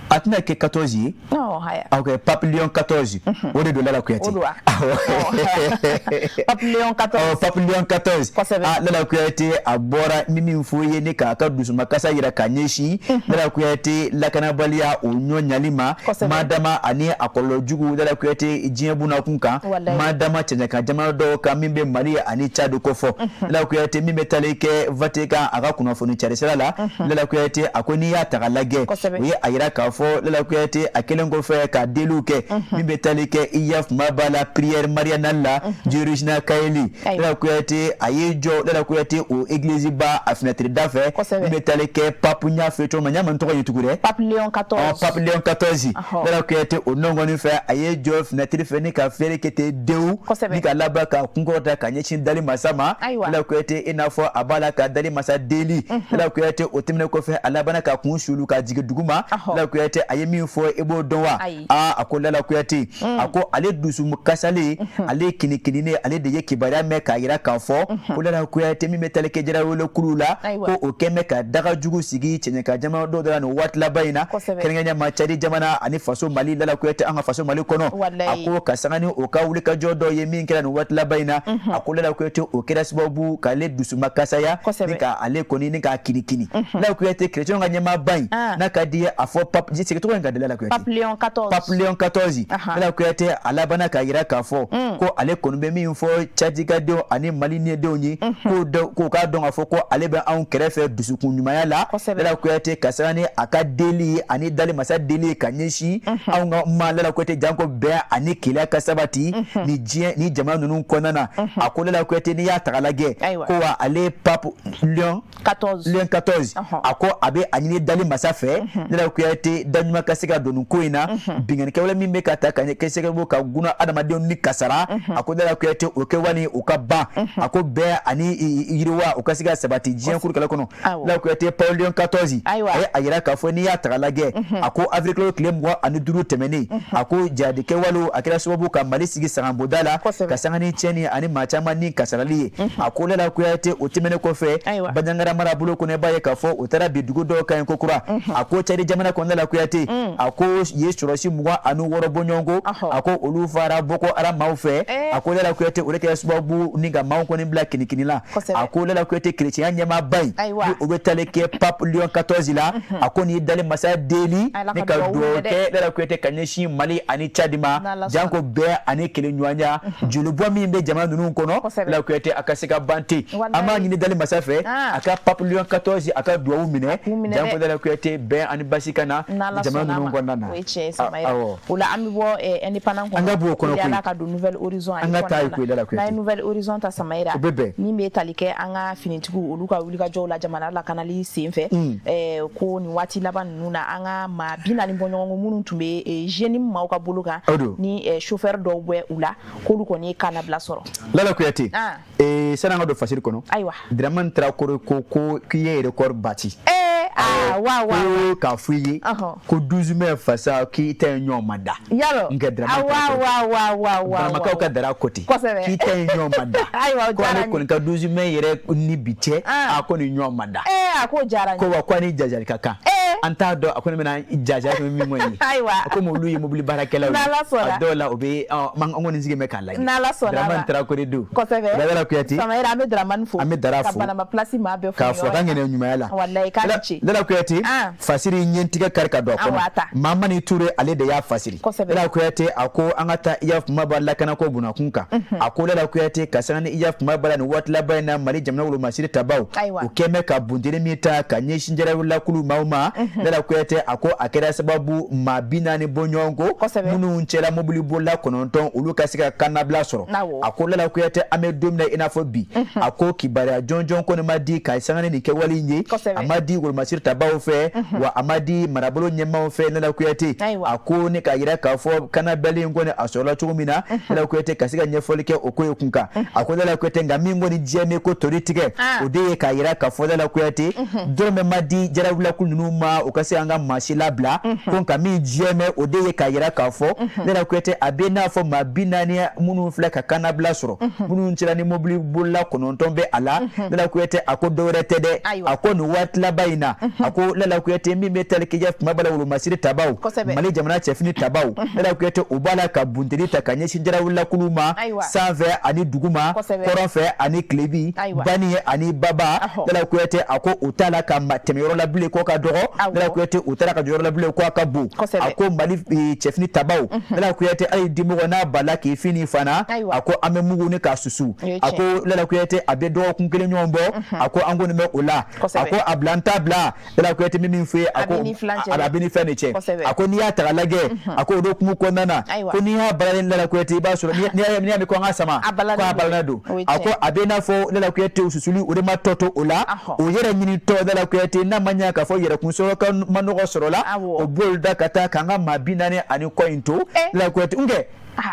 a tɛna kɛ 14 ye. Haya. Ok, Pape Léon 14, o de don, Lala Kuyate. O don wa? Awɔ. Pape Léon 14. Ɔ, Pape Léon 14. Kosɛbɛ. Ah, Lala Kuyate, a bɔra ni min fɔ ye ni k'a ka dusumakasa yira ka ɲɛsin Lala Kuyate lakanabaliya o ɲɔ ɲali ma, madama ani a kɔlɔlɔ jugu, Lala Kuyate, diɲɛ bunakun kan, madama cɛncɛnkan jamana dɔw kan min bɛ Mali ani Tchad kofɔ. Lala Kuyate, min bɛ tali kɛ Vatican a ka kunnafoni carisira la, Lala Kuyate, a ko n'i y'a ta k'a lajɛ, o ye a yira k'a fɔ Lala Kuyate, a kɛlen kɔfɛ ka deliw kɛ min bɛ tali kɛ IAF ba la, prière mariale la du Regina Caeli, Lala Kuyate, a ye jɔ, Lala Kuyate, o église ba a fenêtre da fɛ, min bɛ tali kɛ pape ɲa fɛ cogo min na, ɲa ma n tɔgɔ ye tugun dɛ. Pape Léon 14. Pape Léon 14, Lala Kuyate, o nɔngɔni fɛ, a ye jɔ fenêtre fɛ ni ka filɛli kɛ ten dewu, ni ka laban ka kunkɔrɔta ka ɲɛsin dali masa ma, Lala Kuyate, i n'a fɔ a b'a la ka dali masa deli. Lala Kuyate, o tɛmɛnen kɔfɛ, a labanna ka kun sulu ka jigin dugu ma. Lala Kuyate, a ye min fɔ, i b'o dɔn wa? Aa, a ko Lala Kuyate, a ko ale dusu kasalen, ale kinikininen, ale de ye kibaruya mɛn k'a yira k'a fɔ ko Lala Kuyate, min bɛ tali kɛ jarawele kulu la, ko o kɛn bɛ ka daga jugu sigi cɛncɛnkan jamana dɔw la nin waati laban in na, kɛrɛnkɛrɛnnenya ma Cadi jamana ani faso Mali. Lala Kuyate, an ka faso Mali kɔnɔ, a ko ka sanga ni o ka wulikajɔ dɔ ye min kɛra nin waati laban in na, a ko Lala Kuyate, o kɛra sababu k'ale dusuma kasaya ni ka ale kɔni ni k'a kinikini. Lala Kuyate, chrétien ka ɲɛmaaba in, n'a ka di ye a fɔ pape, sigi tɔgɔ in ka di Lala Kuyate. Pape Léon 14. Pape Léon 14, Lala Kuyate, a labanna k'a yira k'a fɔ ko ale kɔni bɛ min fɔ Cadikadenw ani Maliyɛndenw ye, k'o k'a dɔn k'a fɔ ko ale bɛ anw kɛrɛfɛ dusukun ɲumanya la, Lala Kuyate, ka sanga ni a ka deli ani dali masa deli ka ɲɛsin anw ka ma, Lala Kuyate, janko bɛn ani kelenya ka sabati ni diɲɛ ni jamana ninnu kɔnɔna na. A ko Lala Kuyate, n'i y'a ta k'a lajɛ, ko wa ale Pape Léon 14. Léon 14, a ko a bɛ a ɲini dali masa fɛ, Lala Kuyate, da ɲuman ka se ka don nin ko in na, binkannikɛwale min bɛ ka ta ka kɛ sababu ka guna adamadenw ni kasara, a ko Lala Kuyate, o kɛwale o ka ban. A ko bɛn ani yiriwa o ka se ka sabati diɲɛ kurukɛlɛ kɔnɔ. Lala Kuyate, Pape Léon 14, a ye a yira k'a fɔ n'i y'a ta k'a lajɛ, a ko avril kalo tile 25 tɛmɛnen, a ko jihadikɛwalew a kɛra sababu ka Mali sigi sangaboda la, ka sanga ni tiɲɛni ani maa caman ni kasarali ye. A ko Lala Kuyate, o tɛmɛnen kɔfɛ, Banjagara marabolo kɔnɔ, i b'a ye k'a fɔ o taara bi dugu dɔw kan yen ko kura. A ko Cadi jamana kɔnɔna la, Kuyate, a ko ye sɔrɔsi 26 bɔɲɔgɔnko, a ko olu fara Boko Haram maaw fɛ. A ko Lala Kuyate, o de kɛra sababu ni ka maaw kɔni bila kinikini la. A ko Lala Kuyate, kerecɛnya ɲɛmaaba in ni o bɛ tali kɛ Pape Léon 14 la, a ko nin ye dali masa deli ni ka dugawu kɛ, Lala Kuyate, ka ɲɛsin Mali ani Cadi ma, janko bɛn ani kelenɲɔgɔnya, jolibɔ min bɛ jamana ninnu kɔnɔ, Lala Kuyate, a ka se ka ban ten. An b'a ɲini dali masa fɛ a ka Pape Léon 14 a ka dugawu minɛ, janko Lala Kuyate, bɛn ani basi ka na jamana ninnu kɔnɔna na. O ye tiɲɛ ye, Samayira. O la, an bɛ bɔ Indépendant kɔnɔ, an ka bɔ o kɔnɔ koyi, ka don Nouvel Horizon. An ka taa yen koyi, Lala Kuyate. N'an ye Nouvel Horizon ta, Samayira, o bɛ bɛn. Min bɛ tali kɛ an ka finitigiw, olu ka wulikajɔw la jamana lakanali sen fɛ, ko nin waati laban ninnu na, an ka maa 40 bɔɲɔgɔnko minnu tun bɛ JNIM maaw ka bolo kan, ni chauffeur dɔw bɛ u la, k'olu kɔni ye kannabila sɔrɔ. Lala Kuyate, sani an ka don fasiri kɔnɔ, ayiwa, Dramane Traoré ko k'i ye record bati. Aa, wa wa. Ko k'a fɔ i ye ko 12 mai fasa k'i ta ye ɲɔgɔn ma da. Yalo. N kɛ Dramane. Wa wa wa wa wa. Baramakaw ka dara ko ten. K'i ta ye ɲɔgɔn ma da. Ayiwa, o ko diyara ale n ye. kɔni ka 12 mai yɛrɛ ni bi cɛ, a ko nin ɲɔgɔn ma da. A k'o diyara n ye. Ko wa ko ani jajali ka kan. An t'a dɔn a ko ne bɛna jajali kɛ min kɔni ye. Ayiwa. Komi olu ye mobili baarakɛlaw ye. N'Ala sɔnna. A dɔw la o bɛ an kɔni sigi bɛ k'a lajɛ. N'Ala sɔnna. Dramane Traoré don. Kosɛbɛ. Lala Kuyate. Samayira, an bɛ Dramane fo. An bɛ Dara fo. Ka Banamba place maa bɛɛ fo. K'a fɔ a ka ŋɛnɛ ɲumanya la. Walayi, k'a ni ce. Lala Kuyate, fasiri ɲɛtigɛ kari ka don a kɔnɔ. Mamani Ture, ale de y'a fasiri. Lala Kuyate, a ko an ka taa IAF Kumaba lakanako bunakun kan. A ko Lala Kuyate, ka sanga ni IAF Kumaba la nin waati laban in na, Mali jamana wolomasiri tabaw, o kɛn bɛ ka bunteni min ta ka ɲɛsin jarawelakulu maaw ma, Lala Kuyate, a ko a kɛra sababu maa 40 bɔɲɔgɔnko minnu cɛla mobili bolila 9, olu ka se ka kannabila sɔrɔ. A ko Lala Kuyate, an bɛ don min na i n'a fɔ bi, a ko kibaruya jɔnjɔn kɔni ma di ka sanga ni nin kɛwale in ye, a ma di wolomasiri fasiri tabaw fɛ, wa a ma di marabolo ɲɛmaaw fɛ. Lala Kuyate a ko ne k'a yira k'a fɔ kannabilali in kɔni a sɔrɔla cogo min na, Lala Kuyate ka se ka ɲɛfɔli kɛ o ko ye kun kan. A ko Lala Kuyate, nka min kɔni jɛlen ko tori tigɛ, o de ye k'a yira k'a fɔ Lala Kuyate, dɔrɔmɛ ma di jarawulakulu ninnu ma u ka se an ka maa si labila. Ko nka min jɛmɛ, o de ye k'a yira k'a fɔ Lala Kuyate, a bɛ n'a fɔ maa 40 minnu filɛ ka kannabila sɔrɔ, minnu cɛla ni mobili bolila 9 bɛ a la. Lala Kuyate a ko dɔwɛrɛ tɛ dɛ, a ko nin waati laban in na, a ko Lala Kuyate, min bɛ tali kɛ kuma b'a la wolomasiri tabaw, Mali jamana cɛfini tabaw, Lala Kuyate, u b'a la ka bunteni ta ka ɲɛsin jarawulakulu ma sanfɛ ani duguma, kɔrɔn fɛ ani tilebin, bani ani baba. Lala Kuyate a ko u t'a la ka tɛmɛ yɔrɔ la bilen ko ka dɔgɔ. Lala Kuyate, u taara ka jɔ yɔrɔ la bilen ko a ka bon. A ko Mali cɛfini tabaw, Lala Kuyate, hali dimɔgɔ n'a bala k'i fini fana, a ko an bɛ mugu ni k'a susu. A ko Lala Kuyate, a bɛ dɔgɔkun kelen ɲɔgɔn bɔ, a ko an kɔni bɛ o la. A ko a bila n t'a bila, Lala Kuyate, min fɔ ye, a ko a bɛ ni fɛn de cɛ. A ko n'i y'a ta k'a lajɛ, a ko o don kumu kɔnɔna na, ko n'i y'a balalen, Lala Kuyate, i b'a sɔrɔ n'i y'a mɛn ko an ka sama, ko a balalen don. A ko a bɛ n'a fɔ Lala Kuyate, susuli o de ma tɔ to o la, o yɛrɛ ɲini tɔ. Lala Kuyate, n'a ma ɲɛ k'a fɔ yɛrɛkun sɔrɔ ka ma nɔgɔ sɔrɔ la, o b'olu da ka taa k'an ka maa 40 ni kɔ in to. Lala Kuyate n kɛ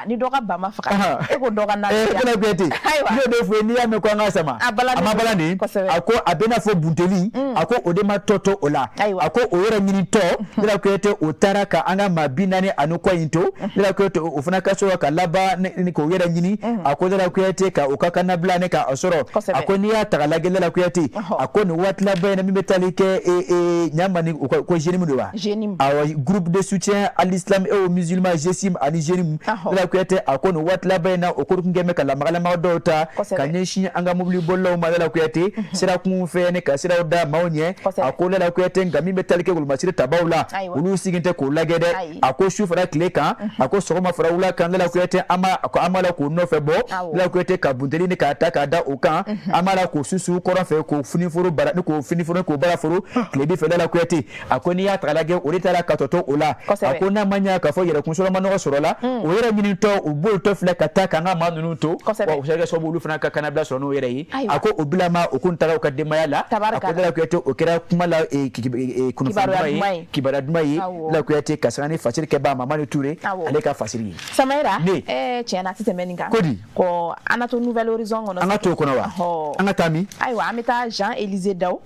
Ni dɔ ka ba ma faga, e ko dɔ ka na. Lala Kuyate, ne y'o de fɔ ye, n'i y'a mɛn ko an ka sama, a ma bala nin. A ko a bɛ n'a fɔ bunteli, a ko o de ma tɔ to o la. A ko o yɛrɛ ɲini tɔ, Lala Kuyate, o taara ka an ka maa 40 ani kɔ in to. Lala Kuyate, o fana ka sɔrɔ ka laban k'o yɛrɛ ɲini. A ko Lala Kuyate, ka o ka kannabila ne k'a sɔrɔ. A ko n'i y'a ta k'a lajɛ, Lala Kuyate, a ko nin waati laban in na, min bɛ tali kɛ ɲama ni ko JNIM de wa, awɔ, groupe de soutien à l'islam et aux musulmans, GSIM ani JNIM. Lala Kuyate a ko nin waati laban in na, o ko tun kɛ bɛ ka lamagalamaga dɔw ta ka ɲɛsin an ka mobili bolilaw ma, Lala Kuyate, sirakun fɛ ni ka siraw da maaw ɲɛ. A ko Lala Kuyate, nka min bɛ tali kɛ wolomasiri tabaw la, olu sigi tɛ k'o lajɛ dɛ. A ko su fara tile kan, a ko sɔgɔma fara wula kan, Lala Kuyate, an b'a ko an b'a la k'o nɔfɛ bɔ. Lala Kuyate, ka bunteni ni k'a ta k'a da o kan, an b'a la k'o susu kɔrɔn fɛ, k'o finiforo bara ni k'o finiforo k'o baraforo tilebi fɛ. Lala Kuyate a ko n'i y'a ta k'a lajɛ, o de taara ka tɔ to o la. A ko n'a ma ɲɛ k'a fɔ yɛrɛkun sɔrɔ ma nɔgɔ sɔrɔ la, o yɛrɛ ɲinitɔ, u bolitɔ filɛ ka taa k'an ka maa ninnu to, wa o bɛ se ka kɛ sababu olu fana ka kannabila sɔrɔ n'o yɛrɛ ye. A ko o bila ma, o kun taara u ka denbaya la. A ko Lala Kuyate, o kɛra kuma la kunnafoni duman ye, kibaruya duman ye. Lala Kuyate, ka sanga ni fasiri kɛbaa Mamani Ture, ale ka fasiri ye. Samayira, tiɲɛ na, a tɛ tɛmɛ nin kan. Ko di? Ko an na to Nouvel Horizon kɔnɔ. An ka to o kɔnɔ wa? An ka taa min? Ayiwa, an bɛ taa Jean Élisée Daou.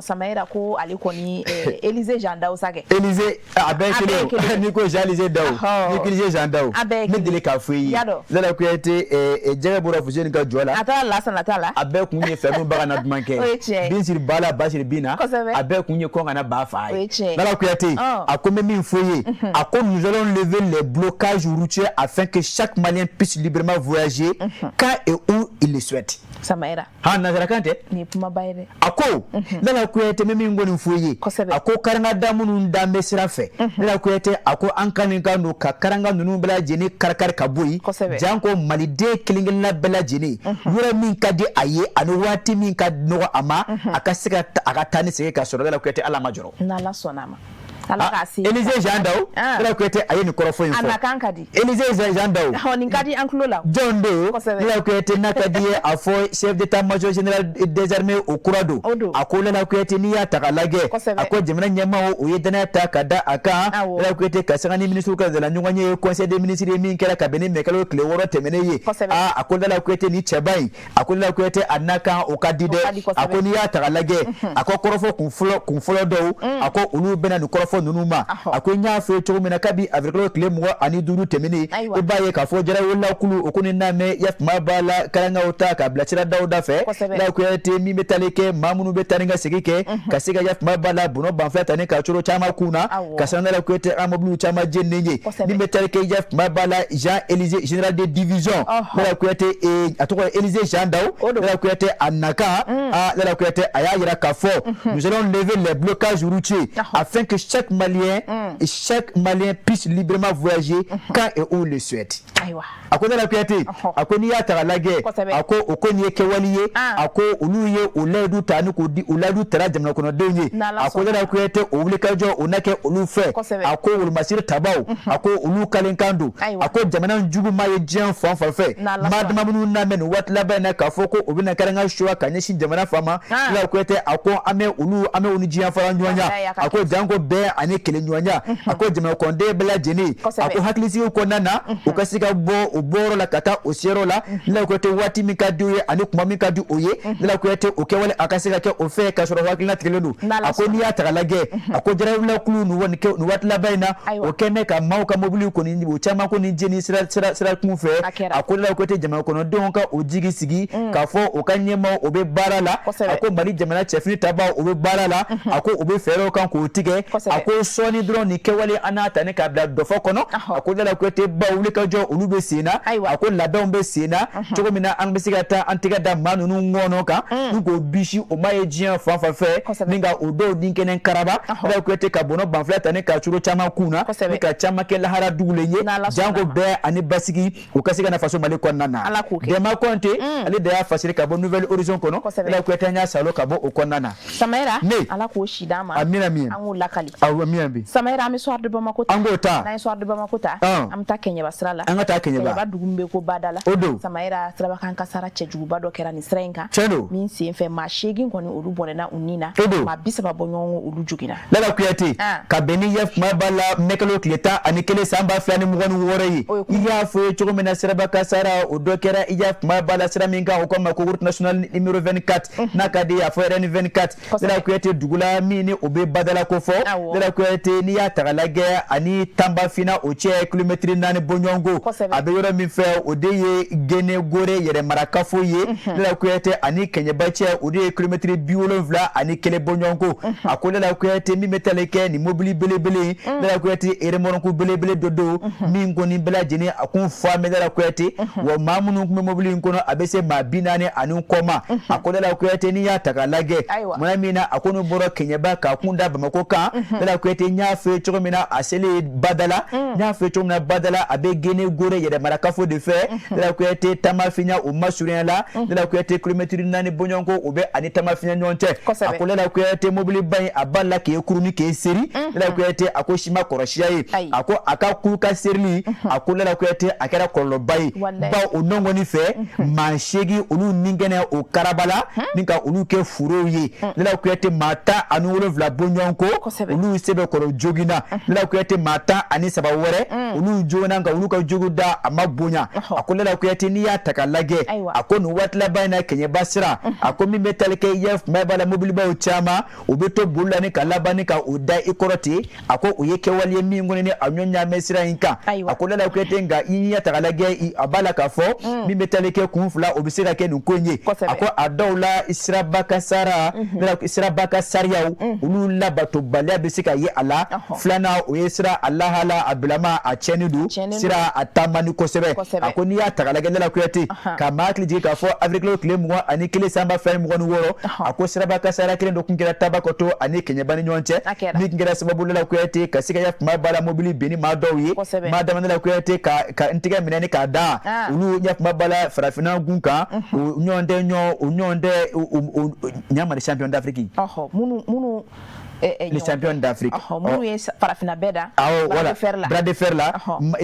Samayira ko ale kɔni Élisée Jean Daou sa kɛ. Élisée, a bɛɛ ye kelen, n'i ko Jean Élisée Daou, n'i ko Élisée Jean Daou. A bɛɛ ye kelen. Ne deli k'a fɔ i ye, Lala Kuyate, jɛgɛ bɔra Fuseni ka jɔ la. A taara lasana t'a la. A bɛɛ kun ye fɛn min bagan na duman kɛ. O ye tiɲɛ ye. Bin siri ba la, ba siri bin na. A bɛɛ kun ye kɔn kana ba fa ye. O ye tiɲɛ ye. Lala Kuyate a ko n bɛ min fɔ i ye, a ko nous allons lever les blocages routiers afin que chaque Malien puisse librement voyager quand et où il le souhaite. Samayira. Han, nanzarakan tɛ. Nin ye kumaba ye dɛ. A ko Lala Kuyate, bɛ min kɔni fɔ i ye, a ko karangada minnu dan bɛ sira fɛ, Lala Kuyate a ko an ka nin ka don ka karanga ninnu bɛɛ lajɛlen kari-kari ka bɔ yen, janko maliden kelen-kelenna bɛɛ lajɛlen, yɔrɔ min ka di a ye ani waati min ka nɔgɔ a ma, a ka se ka a ka taa ni segin ka sɔrɔ. Lala Kuyate, Ala ma jɔrɔ. N'Ala sɔnna a ma. Ala k'a se. Élisée Jean Daou, Lala Kuyate a ye nin kɔrɔfɔ in fɔ. A nakan ka di. Élisée Jean Daou. Nin ka di an tulo la. Jɔn don? Lala Kuyate, n'a ka di ye a fɔ chef d'état-major général des armées, o kura don. A ko Lala Kuyate, n'i y'a ta k'a lajɛ, a ko jamana ɲɛmaaw o ye danaya ta ka da a kan. Lala Kuyate, ka sanga ni ministre ka zala ɲɔgɔn ye, conseil des ministres ye min kɛra ka bɛn ni mɛkalo tile 6 tɛmɛnen ye. Aa, a ko Lala Kuyate, ni cɛba in, a ko Lala Kuyate, a nakan o ka di dɛ. A ko n'i y'a ta k'a lajɛ, a ko kɔrɔfɔ kun fɔlɔ kun fɔlɔ dɔw, a ko olu bɛna nin kɔrɔfɔ ninnu ma. A ko n y'a fɔ cogo min na, kabi avril tile 25 tɛmɛnen, i b'a ye k'a fɔ jarawolakulu o ko ni n'a mɛn yafama b'a la karangaw ta ka bila siradaw da fɛ. Lala Kuyate, min bɛ tali kɛ maa minnu bɛ taa ni ka segin kɛ ka se ka yafama b'a la bɔnɔ banfila ta ni ka coro caman kun na, ka sanga Lala Kuyate an mobiliw caman jeninen ye. Min bɛ tali kɛ yafama b'a la Jean Élisée, général de division, Lala Kuyate, a tɔgɔ Élisée Jean Daou, Lala Kuyate a nakan, a Lala Kuyate a y'a yira k'a fɔ nous allons lever les blocages routiers afin que chaque Chaque Malien puisse librement voyager quand et où le souhaite. Ayiwa. A ko Lala Kuyate, a ko n'i y'a ta k'a lajɛ, a ko o ko nin ye kɛwale ye. A ko olu ye o layidu ta ni k'o di, o layidu tara jamana kɔnɔdenw ye. A ko Lala Kuyate, o wulikajɔ o na kɛ olu fɛ. A ko wolomasiri tabaw, a ko olu kalenkan don. A ko jamana jugu maa ye diɲɛ fan fan fɛ, maa dama minnu n'a mɛn nin waati laban in na k'a fɔ ko u bɛna kɛrɛnkɛrɛn suwa ka ɲɛsin jamana fan ma, Lala Kuyate, a ko an bɛ olu diɲɛ fara ɲɔgɔn ɲa. A ko janko bɛn ani kelenɲɔgɔnya. A ko jamana kɔnɔden bɛɛ lajɛlen, a ko hakilisigi kɔnɔna na, u ka se ka bɔ o bɔyɔrɔ la ka taa o seyɔrɔ la, Lala Kuyate, waati min ka di u ye ani kuma min ka di o ye. Lala Kuyate, o kɛwale a ka se ka kɛ o fɛ k'a sɔrɔ hakilina tigɛlen don. A ko n'i y'a ta k'a lajɛ, a ko jarawulakulu nin waati laban in na, o kɛn bɛ ka maaw ka mobili kɔni, o caman kɔni jeni sira kun fɛ. A ko Lala Kuyate, jamana kɔnɔdenw ka o jigi sigi k'a fɔ o ka ɲɛmaaw, o bɛ baara la. A ko Mali jamana cɛfini tabaw, o bɛ baara la. A ko u bɛ fɛɛrɛw kan k'o tigɛ. A ko sɔɔni dɔrɔn, nin kɛwale an n'a ta ni k'a bila dɔfɔ kɔnɔ. A ko Lala Kuyate, baw wulikajɔ olu bɛ sen na. A ko labɛnw bɛ sen na cogo min na an bɛ se ka taa an tɛgɛ da maa ninnu ŋɔnɔ kan ni k'o bisi o ma ye diɲɛ fan fan fɛ, ni ka o dɔw ni kɛnɛ karaba. Lala Kuyate, ka bɔnɔ banfila ta ni ka curo caman kun na, ni ka caman kɛ lahara dugulen ye, janko bɛɛ ani basigi u ka se ka na faso Mali kɔnɔna na. Dɛma Kɔnte, ale de y'a fasiri ka bɔ Nouvel Horizon kɔnɔ. Lala Kuyate, an y'a salo ka bɔ o kɔnɔna na. Samayira. Ne. Ala k'o si d'an ma. Amina min. An k'o lakali. Awɔ, amina bi. Samayira, an bɛ Soir de Bamako ta. An k'o ta. N'an ye Soir de Bamako ta, an bɛ taa Kɛɲɛba sira la. An ka taa Kɛɲɛba. Kɛɲɛba dugu min bɛ ko Badala. O don. Samayira, sirabakan kasara cɛjuguba dɔ kɛra nin sira in kan. Tiɲɛ don. Min sen fɛ, maa 8 kɔni, olu bɔnɛna u ni na. O don. Maa 30 bɔ ɲɔgɔn kɔ, olu joginna. Lala Kuyate, ka bɛn ni ye kuma b'a la mɛkalo tile 11 san 2026 ye, i y'a fɔ ye cogo min na, siraba kasara o dɔ kɛra, i y'a kuma b'a la sira min kan, o ko ma ko route nationale numéro 24, n'a ka di a fɔ RN 24. Lala Kuyate, dugu la min ni o bɛ Badala ko fɔ, Lala Kuyate, n'i y'a ta k'a lajɛ, ani Tanbafina o cɛ kilomɛtiri 4 bɔɲɔgɔnko, a bɛ yɔrɔ min fɛ, o de ye Gene Gore yɛrɛmarakafo ye. Lala Kuyate, ani Kɛɲɛba cɛ, o de ye kilomɛtiri 71 bɔɲɔgɔnko. A ko Lala Kuyate, min bɛ tali kɛ nin mobili belebele ye, Lala Kuyate, remorque belebele dɔ don min kɔni bɛɛ lajɛlen a kun fa mɛ. Lala Kuyate, wa maa minnu tun bɛ mobili in kɔnɔ, a bɛ se maa 40 ani kɔ ma. A ko Lala Kuyate, n'i y'a ta k'a lajɛ, muna min na a ko n'u bɔra Kɛɲɛba k'a kun da Bamakɔ kan, Lala Kuyate, n y'a fɔ ye cogo min na, a selen Badala, n y'a fɔ ye cogo min na, Badala a bɛ Gene Gore yɛrɛmarakafo de fɛ. Lala Kuyate, Tamafinya o masurunya la, Lala Kuyate, kilomɛtiri 4 bɔɲɔgɔnko o bɛ ani Tamafinya ɲɔgɔn cɛ. A ko Lala Kuyate, mobiliba in a b'a la k'e kuruni k'e seri. Lala Kuyate, a ko si ma kɔrɔsiya ye. A ko a ka kuru ka serili, a ko Lala Kuyate, a kɛra kɔlɔlɔba ye, bawo o nɔngɔni fɛ, maa 8 olu ni kɛnɛ o karabala ni ka olu kɛ furew ye. Lala Kuyate, maa 17 bɔɲɔgɔnko, olu sɛbɛkɔrɔ joginna. Lala Kuyate, maa 13 wɛrɛ, olu joginna, nka olu ka jogo da a ma bonya. A ko Lala Kuyate, n'i y'a ta k'a lajɛ, a ko nin waati laban in na, Kɛɲɛba sira, a ko min bɛ tali kɛ i yɛ b'a la, mobilibaw caman u bɛ to boli la ni ka laban ni ka o da i kɔrɔ ten. A ko o ye kɛwale ye min kɔni ni a ɲɔ ɲaamɛ sira in kan. A ko Lala Kuyate, nka i ɲɛ ta k'a lajɛ, a b'a la k'a fɔ min bɛ tali kɛ kun fila, o bɛ se ka kɛ nin ko in ye. A ko a dɔw la, siraba kasara, siraba ka sariyaw olu labatobaliya bɛ se ka ye a la. Filanan, o ye sira a lahala a bilama a tiɲɛni don, sira a taamani kosɛbɛ. A ko n'i y'a ta k'a lajɛ, Lala Kuyate, ka maa hakili jigin k'a fɔ avril tile 21 san 2026, a ko siraba kasara kelen dɔ kun kɛra Tabakoto ani Kɛɲɛba ni ɲɔgɔn cɛ, min kɛra sababu, Lala Kuyate, ka se ka kuma b'a la mobili benni maa dɔw ye, maa dama, Lala Kuyate, ka n tɛgɛ minɛ ni k'a da olu ɲɛ kuma b'a la farafinna gun kan, o ɲɔgɔn tɛ ɲɔgɔn o ɲɔgɔn tɛ ɲamari champion d'Afrique. Minnu Les champions d'Afrique. Minnu ye farafinna bɛɛ da. Awɔ, voilà, bras de fer la,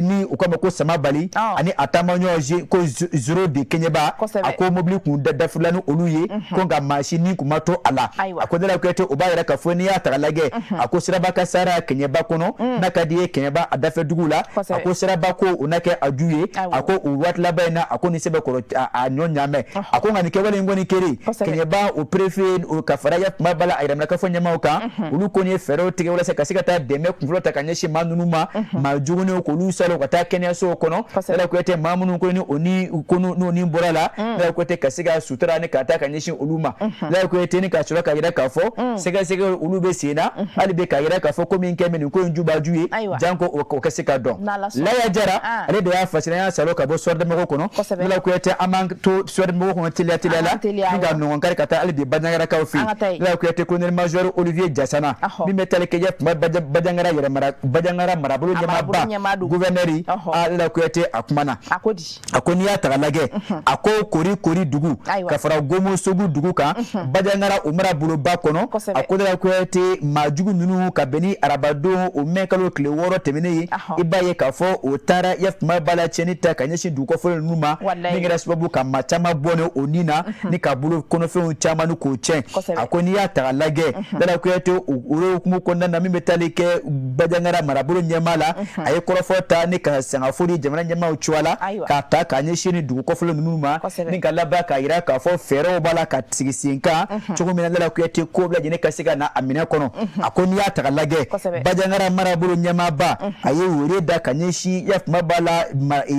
ni u k'a ma ko Samabali ani a taamaɲɔgɔn ko Zoro de Kɛɲɛba. A ko mobili kun dafirila ni olu ye ko, nka maa si ni kun ma to a la. A ko Lala Kuyate, o b'a yira k'a fɔ n'i y'a ta k'a lajɛ, a ko siraba kasara Kɛɲɛba kɔnɔ, n'a ka di ye Kɛɲɛba a dafɛ dugu la, a ko siraba ko o na kɛ a ju ye. A ko o waati laban in na, a ko ni sɛbɛkɔrɔ a ɲɔ ɲaamɛ. A ko nka nin kɛwale in kɔni kɛlen, Kɛɲɛba o préfet ka fara ya kuma b'a la a yɛrɛmana kafo ɲɛmaaw kan, olu kɔni ye fɛɛrɛw tigɛ walasa ka se ka taa dɛmɛ kunfɔlɔ ta ka ɲɛsin maa ninnu ma, maa juguninw k'olu salo ka taa kɛnɛyasow kɔnɔ. Lala Kuyate, maa minnu ko ni o ni ko n'o ni bɔra la, Lala Kuyate, ka se ka sutura ni ka taa ka ɲɛsin olu ma. Lala Kuyate, ni ka sɔrɔ ka yira k'a fɔ sɛgɛsɛgɛ olu bɛ sen na hali bi, ka yira k'a fɔ ko min kɛ nin ko in jubaju ye, janko o ka se ka dɔn. Laya Jara, ale de y'a fasiri, an y'a salo ka bɔ Soir de Bamako kɔnɔ. Lala Kuyate, an b'an to Soir de Bamako kɔnɔ teliya teliya la ni ka nɔgɔn kari ka taa hali bi Bandiagarakaw fɛ yen. Lala Kuyate, colonel major Olivier Jasa. Lasana, min bɛ tali kɛ kuma Bajangara yɛrɛ Bajangara marabolo ɲɛmaaba gouverneur Lala Kuyate, a kumana. A ko di? A ko n'i y'a ta k'a lajɛ, a ko Kori Kori dugu ka fara Gomosogu dugu kan Bajangara o maraboloba kɔnɔ, a ko Lala Kuyate, maajugu ninnu, ka bɛn ni arabadon o mɛ kalo tile 6 tɛmɛnen ye, i b'a ye k'a fɔ o taara ya kuma b'a la tiɲɛni ta ka ɲɛsin dugu kɔfɔlen ninnu ma, min kɛra sababu ka maa caman bɔ o ni na ni ka bolo kɔnɔfɛnw caman ni k'o tiɲɛ. A ko n'i y'a ta k'a lajɛ, Lala Kuyate, o hukumu kɔnɔna na, min bɛ taali kɛ Bajangara marabolo ɲɛmaa la, a ye kɔrɔfɔ ta ni ka sangafo di jamana ɲɛmaaw cogoya la k'a ta k'a ɲɛsin ni dugu kɔfɔlen ninnu ma, ni ka laban k'a yira k'a fɔ fɛɛrɛw b'a la ka sigi sen kan cogo min na, Lala Kuyate, ko bɛɛ lajɛlen ka se ka na a minɛ kɔnɔ. A ko n'i y'a ta k'a lajɛ, Bajangara marabolo ɲɛmaaba, a ye wele da ka ɲɛsin ya kuma b'a la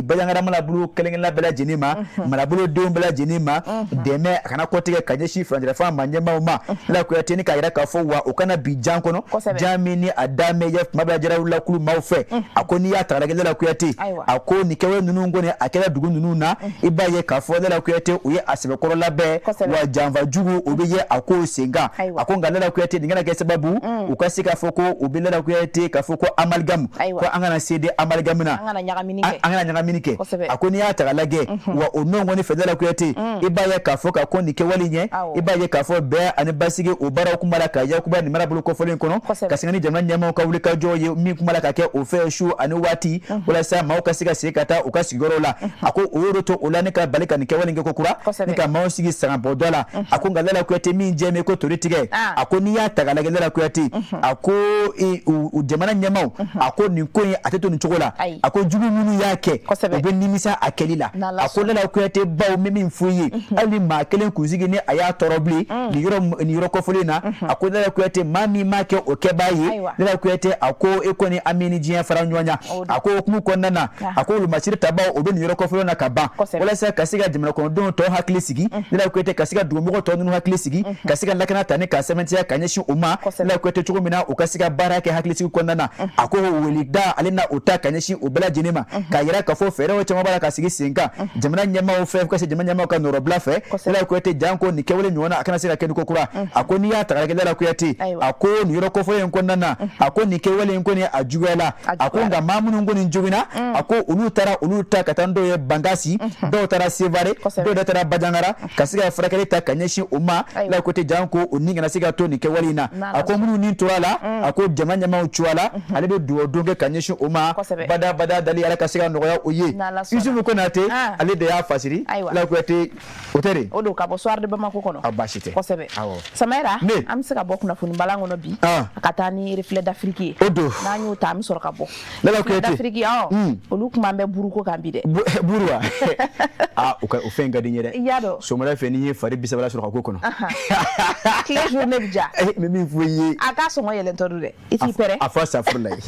Bajangara marabolo kelen-kelenna bɛɛ lajɛlen ma, marabolo denw bɛɛ lajɛlen ma, dɛmɛ a kana kɔtigɛ ka ɲɛsin furancɛlafanga maa ɲɛmaaw ma, Lala Kuyate, ni k'a yira k'a fɔ wa u kana bi jan kɔnɔ, jan min ni a dan bɛ ya kuma bɛɛ jarawulakulu maaw fɛ. A ko n'i y'a ta k'a lajɛ, Lala Kuyate, a ko nin kɛwale ninnu kɔni, a kɛra dugu ninnu na, i b'a ye k'a fɔ Lala Kuyate, u ye a sɛbɛkɔrɔ labɛn wa janfa jugu o bɛ ye a ko sen kan. A ko nka Lala Kuyate, nin kana kɛ sababu u ka se k'a fɔ ko u bɛ Lala Kuyate k'a fɔ ko amalgame, ko an kana se de amalgame na, an kana ɲagamini kɛ. A ko n'i y'a ta k'a lajɛ wa, o nɔ kɔni fɛ, Lala Kuyate, i b'a ye k'a fɔ ka ko nin kɛwale ɲɛ, i b'a ye k'a fɔ bɛn ani basigi o baaraw kun b'a la ka yakuba nin marabolo kɔfɔlen kɔnɔ, ka singa ni jamana ɲɛmaaw ka wulikajɔ ye min kun b'a la ka kɛ o fɛ su ani waati, walasa maaw ka se ka segin ka taa u ka sigiyɔrɔw la. A ko o y'o to o la ni ka bali ka nin kɛwale kɛ ko kura ni ka maaw sigi sangabɔdɔ la. A ko nka Lala Kuyate, min jɛ bɛ ko tori tigɛ, a ko n'i y'a ta k'a lajɛ, Lala Kuyate, a ko jamana ɲɛmaaw, a ko nin ko in a tɛ to nin cogo la. A ko jugu minnu y'a kɛ, u bɛ nimisa a kɛli la. A ko Lala Kuyate, baw bɛ min f'u ye, hali ni maa kelen kunsigi ni a y'a tɔɔrɔ bilen nin yɔrɔ kɔfɔlen na, a ko Lala Kuyate, maa min m'a kɛ o kɛbaa ye, Lala Kuyate, a ko e kɔni an min ni diɲɛ fara ɲɔgɔn ɲa. A ko hukumu kɔnɔna na, a ko wolomasiri tabaw o bɛ nin yɔrɔ kɔfɔlen na ka ban, walasa ka se ka jamana kɔnɔdenw tɔ hakili sigi, Lala Kuyate, ka se ka dugumɔgɔ tɔ ninnu hakili sigi, ka se ka lakana ta ni ka sɛbɛntiya ka ɲɛsin u ma, Lala Kuyate, cogo min na u ka se ka baara kɛ hakilisigi kɔnɔna na. A ko weleda ale na o ta ka ɲɛsin o bɛɛ lajɛlen ma, k'a yira k'a fɔ fɛɛrɛw caman b'a la ka sigi sen kan jamana ɲɛmaaw fɛ, ka se jamana ɲɛmaaw ka nɔrɔbila fɛ, Lala Kuyate, janko nin kɛwale ɲɔgɔn na a kana se ka kɛ ni ko kura. A ko n'i y'a ta k'a lajɛ, Lala Kuyate, a ko nin yɔrɔ kɔfɔlen in kɔnɔna na, a ko nin kɛwale in kɔni a juguyala. A ko nka maa minnu kɔni joginna, a ko olu taara olu ta ka taa dɔw ye Bankasi, dɔw taara Sevare, dɔw yɛrɛ taara Bajangara ka se ka furakɛli ta ka ɲɛsin o ma, Lala Kuyate, janko o ni kana se ka to nin kɛwale in na. A ko minnu ni tora la, a ko jamana ɲɛmaaw cogoya la, ale bɛ dugawu don kɛ ka ɲɛsin o ma, bada bada dali Ala ka se ka nɔgɔya o ye. Yusufu Konate, ale de y'a fasiri, Lala Kuyate, o tɛ de. O don ka bɔ Soir de Bamako kɔnɔ. A baasi tɛ. Kosɛbɛ. Samayira, an bɛ se ka bɔ kunnafoni balan kɔnɔ bi ka taa ni Reflet d'Afrique ye. O don. N'an y'o ta, an bɛ sɔrɔ ka bɔ. Lala Kuyate. d'Afrique, olu kuma bɛ buruko kan bi dɛ. Buru wa? Aa, o ka o fɛn ka di n ye dɛ. I y'a dɔn. Sɔgɔmada fɛ, n'i ye fari 30 sɔrɔ ka k'o kɔnɔ. Tile journée bɛ diya. N bɛ min fɔ i ye. A k'a sɔngɔ yɛlɛntɔ don dɛ. I t'i pɛrɛn. A fɔ safurulayi.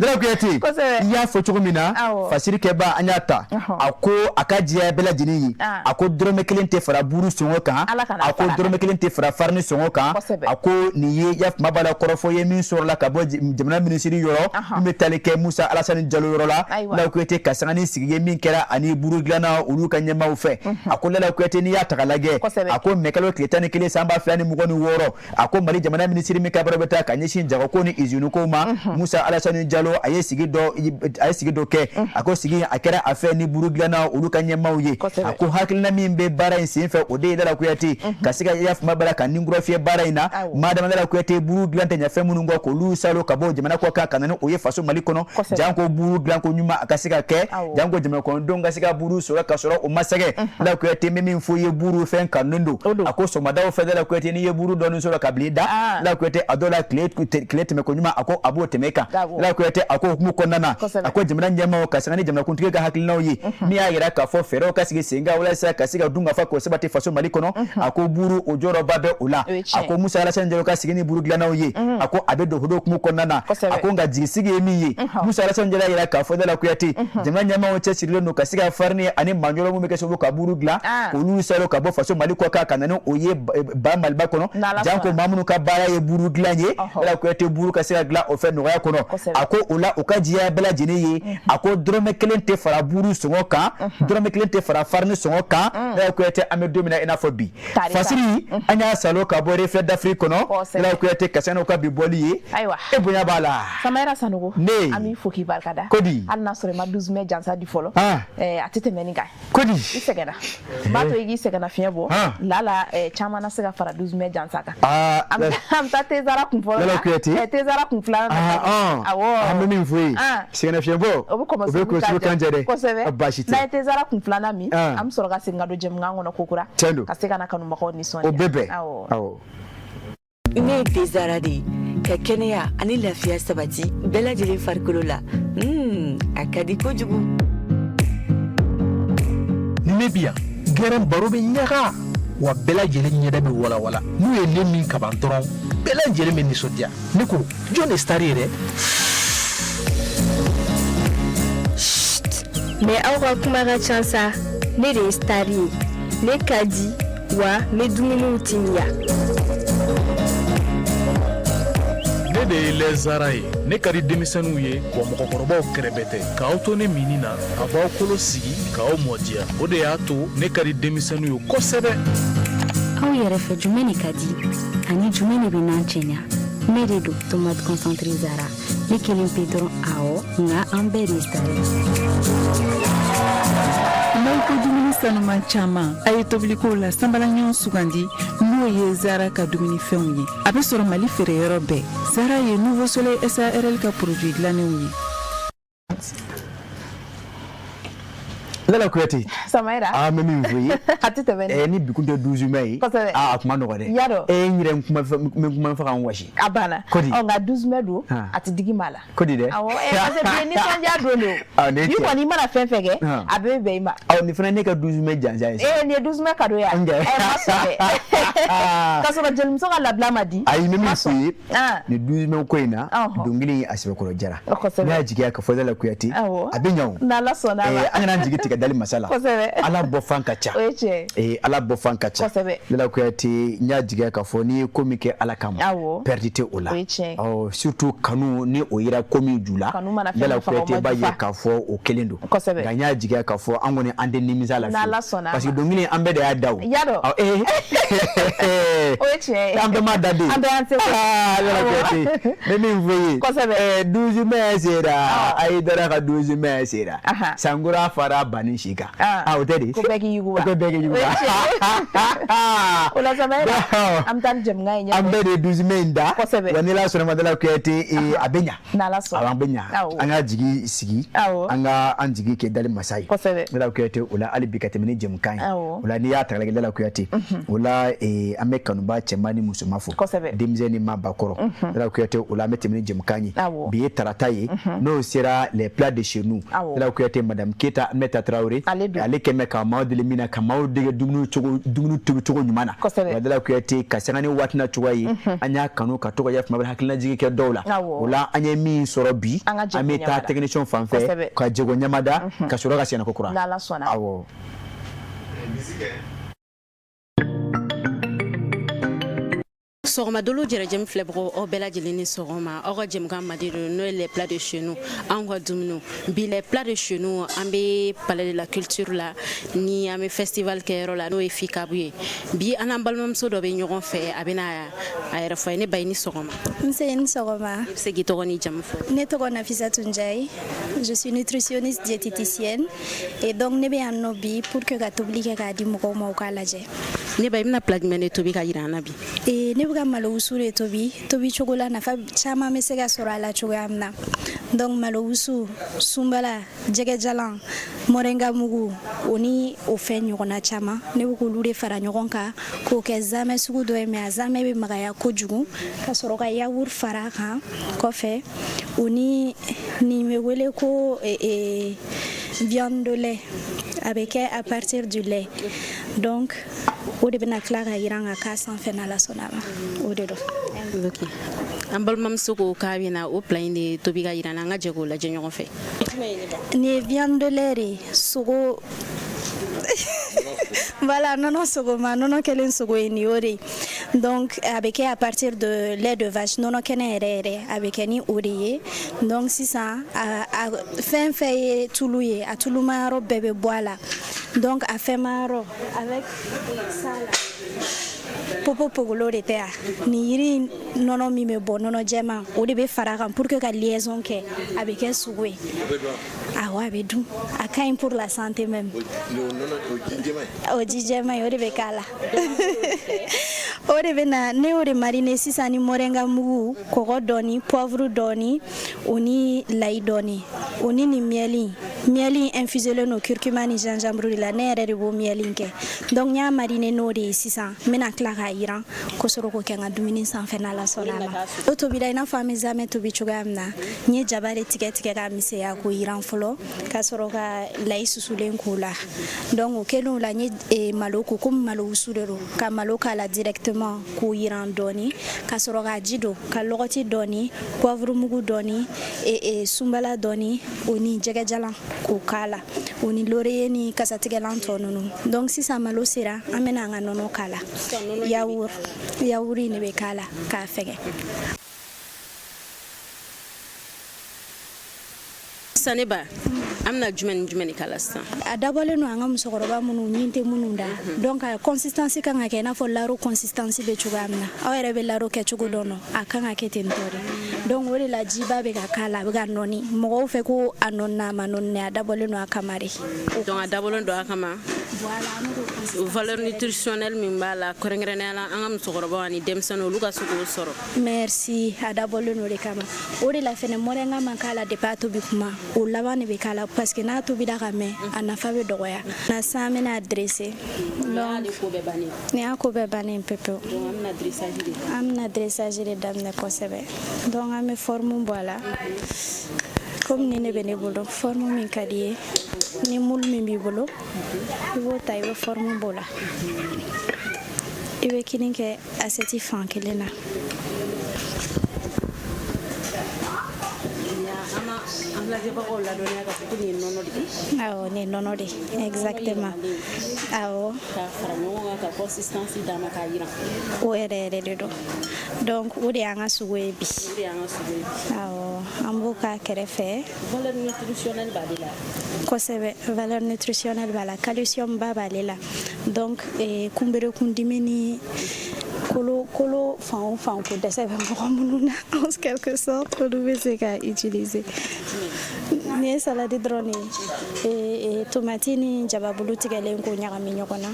Lala Kuyate, i y'a fɔ cogo min na, fasiri kɛba an y'a ta. A ko a ka diya bɛɛ lajɛlen ye. A ko dɔrɔmɛ kelen tɛ fara buru sɔngɔ kan. A ko dɔrɔmɛ kelen tɛ fara farini sɔngɔ kan. A ko nin ye ya kuma b'a la kɔrɔfɔ ye min sɔrɔla ka bɔ jamana minisiri yɔrɔ, min bɛ tali kɛ Musa Alasani Jalo yɔrɔ la. Lala Kuyate, ka sanga ni sigi ye min kɛra ani buru dilanna olu ka ɲɛmaaw fɛ. A ko Lala Kuyate, n'i y'a ta k'a lajɛ, a ko mɛkalo tile 11 san 2026, a ko Mali jamana minisiri min ka baara bɛ taa ka ɲɛsin jagoko ni iziniko ma, Musa Alasani Jalo, a ye sigi dɔ kɛ. A ko sigi a kɛra a fɛ ni buru dilanna olu ka ɲɛmaaw ye. A ko hakilina min bɛ baara in sen fɛ, o de ye Lala Kuyate ka se ka ya fama bala ka ninkura fiyɛ baara in na, madama Lala Kuyate, buru dilan tɛ ɲɛ fɛn minnu kɔ, k'olu salo ka bɔ jamana kɔ kan ka na ni o ye faso Mali kɔnɔ, janko buru dilanko ɲuman a ka se ka kɛ, janko jamana kɔnɔdenw ka se ka buru sɔrɔ ka sɔrɔ o ma sɛgɛ. Lala Kuyate, bɛ min fɔ i ye, buru fɛn kanunen don. A ko sɔgɔmadaw fɛ, Lala Kuyate, n'i ye buru dɔɔni sɔrɔ ka bila i da, Lala Kuyate, a dɔw la tile tɛmɛ ko ɲuman, a ko a b'o tɛmɛ kan. Lala Kuyate, a ko hukumu kɔnɔna na, a ko jamana ɲɛmaaw ka sanga ni jamanakuntigi ka hakilinaw ye min y'a yira k'a fɔ fɛɛrɛw ka sigi sen kan walasa ka se ka dunkafa k'o sabati faso Mali kɔnɔ, a ko buru o jɔyɔrɔba bɛ o la. A ko Musa Alasani Jalo ka sigi ni buru dilannaw ye, a ko a bɛ don hukumu kɔnɔna na. A ko nka jigisigi ye min ye, Musa Alasani Jalo y'a yira k'a fɔ Lala Kuyate, jamana ɲɛmaaw cɛsirilen don ka se ka farini ani manjɔrɔ min bɛ kɛ sababu ka buru dilan, k'olu salo ka bɔ faso Mali kɔ kan ka na ni o ye ba Maliba kɔnɔ, janko maa minnu ka baara ye buru dilan ye, Lala Kuyate, buru ka se ka dilan o fɛ nɔgɔya kɔnɔ. A ko o la, o ka jiya bɛɛ lajɛlen ye, a ko dɔrɔmɛ kelen tɛ fara buru sɔngɔ kan, dɔrɔmɛ kelen tɛ fara farini sɔngɔ kan. Lala Kuyate, an bɛ don min na i n'a fɔ bi, fasiri an y'a salo ka bɔ Reflet d'Afrique kɔnɔ. kɔnɔ. Lala Kuyate ka sanga n'o ka bi bɔli ye. Ayiwa, e bonya b'a la. Samayira Sanogo, ne an b'i fo k'i barika da. Kodi hali n'a sɔrɔ i ma 12 mai jansa di fɔlɔ, a tɛ tɛmɛ nin kan. Kodi i sɛgɛnna, n b'a to i k'i sɛgɛnna fiɲɛ bɔ lala caman na se ka fara 12 mai jansa kan. An bɛ taa Tezara kun fɔlɔ la. Kuyate Tezara kun filanan na. Awɔ, an bɛ min fɔ ye, sɛgɛnna fiɲɛ bɔ o bɛ kɔmɔ sugu kan jɛ dɛ. Kosɛbɛ. Baasi tɛ. N'a ye Tezara kun filanan min, an bɛ sɔrɔ ka segin ka don jɛmukan kɔnɔ kokura ka se ka na kanubagaw nisɔndiya. O bɛ bɛn. Awɔ. Ne ye Tezara de ye, ka kɛnɛya ani lafiya sabati bɛɛ lajɛlen farikolo la. A ka di kojugu. Ni ne bi yan, gɛrɛn baro bɛ ɲaga wa bɛɛ lajɛlen ɲɛda bɛ walawala. N'u ye ne min kaban dɔrɔn, bɛɛ lajɛlen bɛ nisɔndiya. Ne ko jɔn de star ye dɛ? Mais aw ka kuma ka ca sa. Ne de ye star ye, ne ka di wa n bɛ dumuniw timiya. Ne de ye Lɛzara ye, ne ka di denmisɛnninw ye wa mɔgɔkɔrɔbaw kɛrɛbɛ tɛ. K'aw to ne minni na, a b'aw kolo sigi k'aw mɔdiya. O de y'a to ne ka di denmisɛnninw ye kosɛbɛ. Aw yɛrɛ fɛ, jumɛn de ka di ani jumɛn de bɛ n'an cɛɲa? Ne de don tomate concentré Zara. Ne kelen pe dɔrɔn, awɔ, nka an bɛɛ de ye star ye. N'aw ko dumuni sanuman caman, a ye tobilikow la sanbalaɲɔgɔn sugandi, n'o ye Zara ka dumunifɛnw ye. A bɛ sɔrɔ Mali feereyɔrɔ bɛɛ. Zara ye Nouveau Soleil SARL ka produit dilannenw ye. Lala Kuyate, Samayira, an bɛ min fɔ i ye, a tɛ tɛmɛ nin. Ni bi kun tɛ 12 mai ye, kosɛbɛ, a kuma nɔgɔ dɛ. Yadɔ n yɛrɛ n kuma fɛ ka n wasi. A banna. Kodi nka 12 mai don, a tɛ digi maa la. Kodi dɛ. Awɔ, parce que bi ye nisɔndiya don de o. Ni kɔni i mana fɛn fɛn kɛ, a bɛɛ bɛ bɛn i ma. Awɔ, nin fana ne ka 12 mai jansa ye. Nin ye 12 mai cadeau ye. Ma sɔn dɛ. K'a sɔrɔ jelimuso ka labila ma di. Ayi, n bɛ min f'i ye, nin 12 mai ko in na, dɔnkili in a sɛbɛkɔrɔ jara. Kosɛbɛ. Ne y'a jigiya ka fɔ Lala Kuyate, a bɛ ɲa o. N'Ala sɔnna a ma. An kana an jigi tigɛ dali masa la. Kosɛbɛ. Ala bɔ fan ka ca. O ye tiɲɛ ye. Ala bɔ fan ka ca. Kosɛbɛ. Lala Kuyate, n y'a jigiya k'a fɔ n'i ye ko min kɛ Ala kama, perte tɛ o la. O ye tiɲɛ ye. Ɔ, surtout kanu, ni o yera ko min ju la, Lala Kuyate b'a ye k'a fɔ o kelen don. Kosɛbɛ. Nka n y'a jigiya k'a fɔ an kɔni an tɛ nimisa la fiyewu. N'Ala sɔnna a ma. Parce que dɔnkili an bɛɛ de y'a da o. Yadɔ. O ye tiɲɛ ye. An bɛɛ m'a da de. An bɛɛ y'an se kɛ. Lala Kuyate, n bɛ min fɔ i ye. Kosɛbɛ. 12 mai sera, Ayidara ka 12 mai sera. Sankura fara banni si kan. O tɛ de. Ko bɛɛ k'i yuguba. Ko bɛɛ k'i yuguba. O la Samayira, an bɛ taa ni jɛmukan ye ɲɛfɛ. An bɛɛ de ye 12 mai in da. Kosɛbɛ. Wa ni Ala sɔnna ma, Lala Kuyate, a bɛ ɲa. N'Ala sɔnna. Awɔ, an bɛ ɲa. An ka jigi sigi. An ka an jigi kɛ dali masa ye. Kosɛbɛ. Lala Kuyate, o la hali bi ka tɛmɛ ni jɛmukan ye. O la n'i y'a ta k'a lajɛ, Lala Kuyate, o la an bɛ kanuba cɛman ni musoman fo. Kosɛbɛ. Denmisɛn ni maabakɔrɔ. Lala Kuyate, o la an bɛ tɛmɛ ni jɛmukan ye. Bi ye tarata ye. N'o sera les plats de chez nous. Lala Kuyate, madame Keta Aminata Traoré, ale kɛmɛ ka maaw deli min na, ka maaw dege dumuni tobi cogo ɲuman na. Kosɛbɛ. Wa Lala Kuyate, ka sanga ni waati na cogoya ye, an y'a kanu ka to ka yafama bɛ hakilinajigi kɛ dɔw la. O la an ye min sɔrɔ bi, an bɛ taa technicien fan fɛ ka jago ɲamada ka sɔrɔ ka sɛnɛ ko kura. N'Ala sɔnna. Awɔ. Sɔgɔma dolo jɛrɛjɛmi filɛbagaw, aw bɛɛ lajɛlen ni sɔgɔma. Aw ka jɛmukan mandi don, n'o ye les plats de chez nous, anw ka dumuniw. Bi les plats de chez nous, an bɛ palais de la culture la, ni an bɛ festival kɛyɔrɔ la, n'o ye FICAB ye. Bi an n'an balimamuso dɔ bɛ ɲɔgɔn fɛ, a bɛna a yɛrɛ fɔ a ye. Ne ba, i ni sɔgɔma. Nse, ni sɔgɔma. I bɛ se k'i tɔgɔ ni jamu fɔ? Ne tɔgɔ Nafissatou Ndiaye, je suis nutritionniste diététicienne et donc ne bɛ yan nɔ bi pour que ka tobili kɛ k'a di mɔgɔw ma, u k'a lajɛ. Ne ba, i bɛna plat jumɛn de tobi ka jira an na bi? Ne bɛ ka malo wusu de tobi, tobi cogo la nafa caman bɛ se ka sɔrɔ a la cogoya min na. Donc malo wusu, sunbala, jɛgɛjalan, moringa mugu, o ni o fɛn ɲɔgɔnna caman, ne bɛ k'olu de fara ɲɔgɔn kan k'o kɛ zamɛ sugu dɔ ye, mais a zamɛ bɛ magaya kojugu, ka sɔrɔ ka yaourt fara a kan kɔfɛ. O ni nin bɛ wele ko viande de lait, a bɛ kɛ à partir du lait. Donc o de bɛna tila ka yiran ka k'a sanfɛ, n'Ala sɔnna a ma, o de don. Ok, an balimamuso ko k'a bɛna o plat in de tobi ka jira an na, an ka jɛ k'o lajɛ ɲɔgɔn fɛ. Nin ye viande de lait de ye, sogo, voilà, nɔnɔ sogoma, nɔnɔ kɛlen sogo ye, nin y'o de ye. Donc a bɛ kɛ à partir de lait de vache, nɔnɔ kɛnɛ yɛrɛ yɛrɛ, a bɛ kɛ ni o de ye. Donc sisan a fɛn fɛn ye tulu ye, a tuluma yɔrɔ bɛɛ bɛ bɔ a la. Donc a fɛnma yɔrɔ avec ça là. Popo pogolo de tɛ yan? Nin yiri in nɔnɔ min bɛ bɔ, nɔnɔ jɛman, o de bɛ fara a kan pour que ka liaison kɛ, a bɛ kɛ sogo ye. Awɔ, a bɛ dun, a ka ɲi pour la santé même. O ji jɛman in, o de bɛ k'a la, o de bɛ na. Ne y'o de mariner sisan ni moringa mugu, kɔgɔ dɔɔni, poivre dɔɔni, o ni layi dɔɔni, o ni nin miel in. Miel in infuselen don curcuma ni gingembre de la. Ne yɛrɛ de b'o miel in kɛ. Donc n y'a mariner n'o de ye. Sisan n bɛna tila k'a yiran ka sɔrɔ k'o kɛ n ka dumuni sanfɛ, n'Ala sɔnna a ma. O tobira i n'a fɔ an bɛ zamɛ tobi cogoya min na. N ye jaba de tigɛ tigɛ k'a misɛnya k'o yiran fɔlɔ, ka sɔrɔ ka layi susulen k'o la. Donc o kɛlen o la, n ye malo ko, komi malo wusu de don, ka malo k'a la directement k'o yiran dɔɔni, ka sɔrɔ k'a ji don, ka lɔgɔti dɔɔni, poivre mugu dɔɔni, sunbala dɔɔni, o ni jɛgɛjalan k'o k'a la, o ni laurier ni kasatigɛlan tɔ ninnu. Donc sisan malo sera, an bɛna an ka nɔnɔ k'a la. Yaourt, yaourt in de bɛ k'a la k'a fɛgɛ. Sisan ne ba, an bɛna jumɛn ni jumɛn de k'a la sisan? A dabɔlen don an ka musokɔrɔba minnu ɲin tɛ minnu da. Donc a consistance kan ka kɛ i n'a fɔ laro consistance bɛ cogoya min na. Aw yɛrɛ bɛ laro kɛ cogo dɔn nɔ, a kan ka kɛ ten tɔ de. Donc o de la jiba bɛ ka k'a la, a bɛ ka nɔɔni. Mɔgɔw fɛ ko a nɔɔnina, a ma nɔɔni, a dabɔlen don a kama de. Donc a dabɔlen don a kama. Valeur nutritionnelle min b'a la, kɛrɛnkɛrɛnnenya la an ka musokɔrɔbaw ani denmisɛnninw, olu ka se k'o sɔrɔ. Merci, a dabɔlen don o de kama. O de la fɛnɛ moringa ma k'a la depuis a tobi kuma, o laban de bɛ k'a la, parce que n'a tobira ka mɛn, a nafa bɛ dɔgɔya. Na sisan an bɛna dresser. Donc nin y'a ko bɛɛ bannen pepewu. An bɛna dressage de daminɛ kosɛbɛ. Donc an bɛ forme bɔ a la. Komi ni ne bɛ ne bolo, forme min ka di ye, ni moule min b'i bolo, i b'o ta, i bɛ forme b'o la. I bɛ kini kɛ assiette fan kelen na. An lajɛbagaw ladɔnniya k'a fɔ ko nin ye nɔnɔ de ye. Awɔ, nin ye nɔnɔ de ye, exactement, awɔ. K'a fara ɲɔgɔn kan ka consistance d'a ma k'a yiran. O yɛrɛ yɛrɛ de don. Donc o de y'an ka sogo ye bi. O de y'an ka sogo ye. Awɔ, an b'o k'a kɛrɛfɛ. Valeur nutritionnelle b'ale la. Kosɛbɛ, valeur nutritionnelle b'a la, calcium ba b'ale la. Donc kunberekundimi ni kolo kolo fan o fan ko dɛsɛ bɛ mɔgɔ minnu na, en quelque sorte, olu bɛ se ka utiliser. Nin ye salade dɔrɔn de ye, tomati ni jababulu tigɛlen k'o ɲagami ɲɔgɔn na.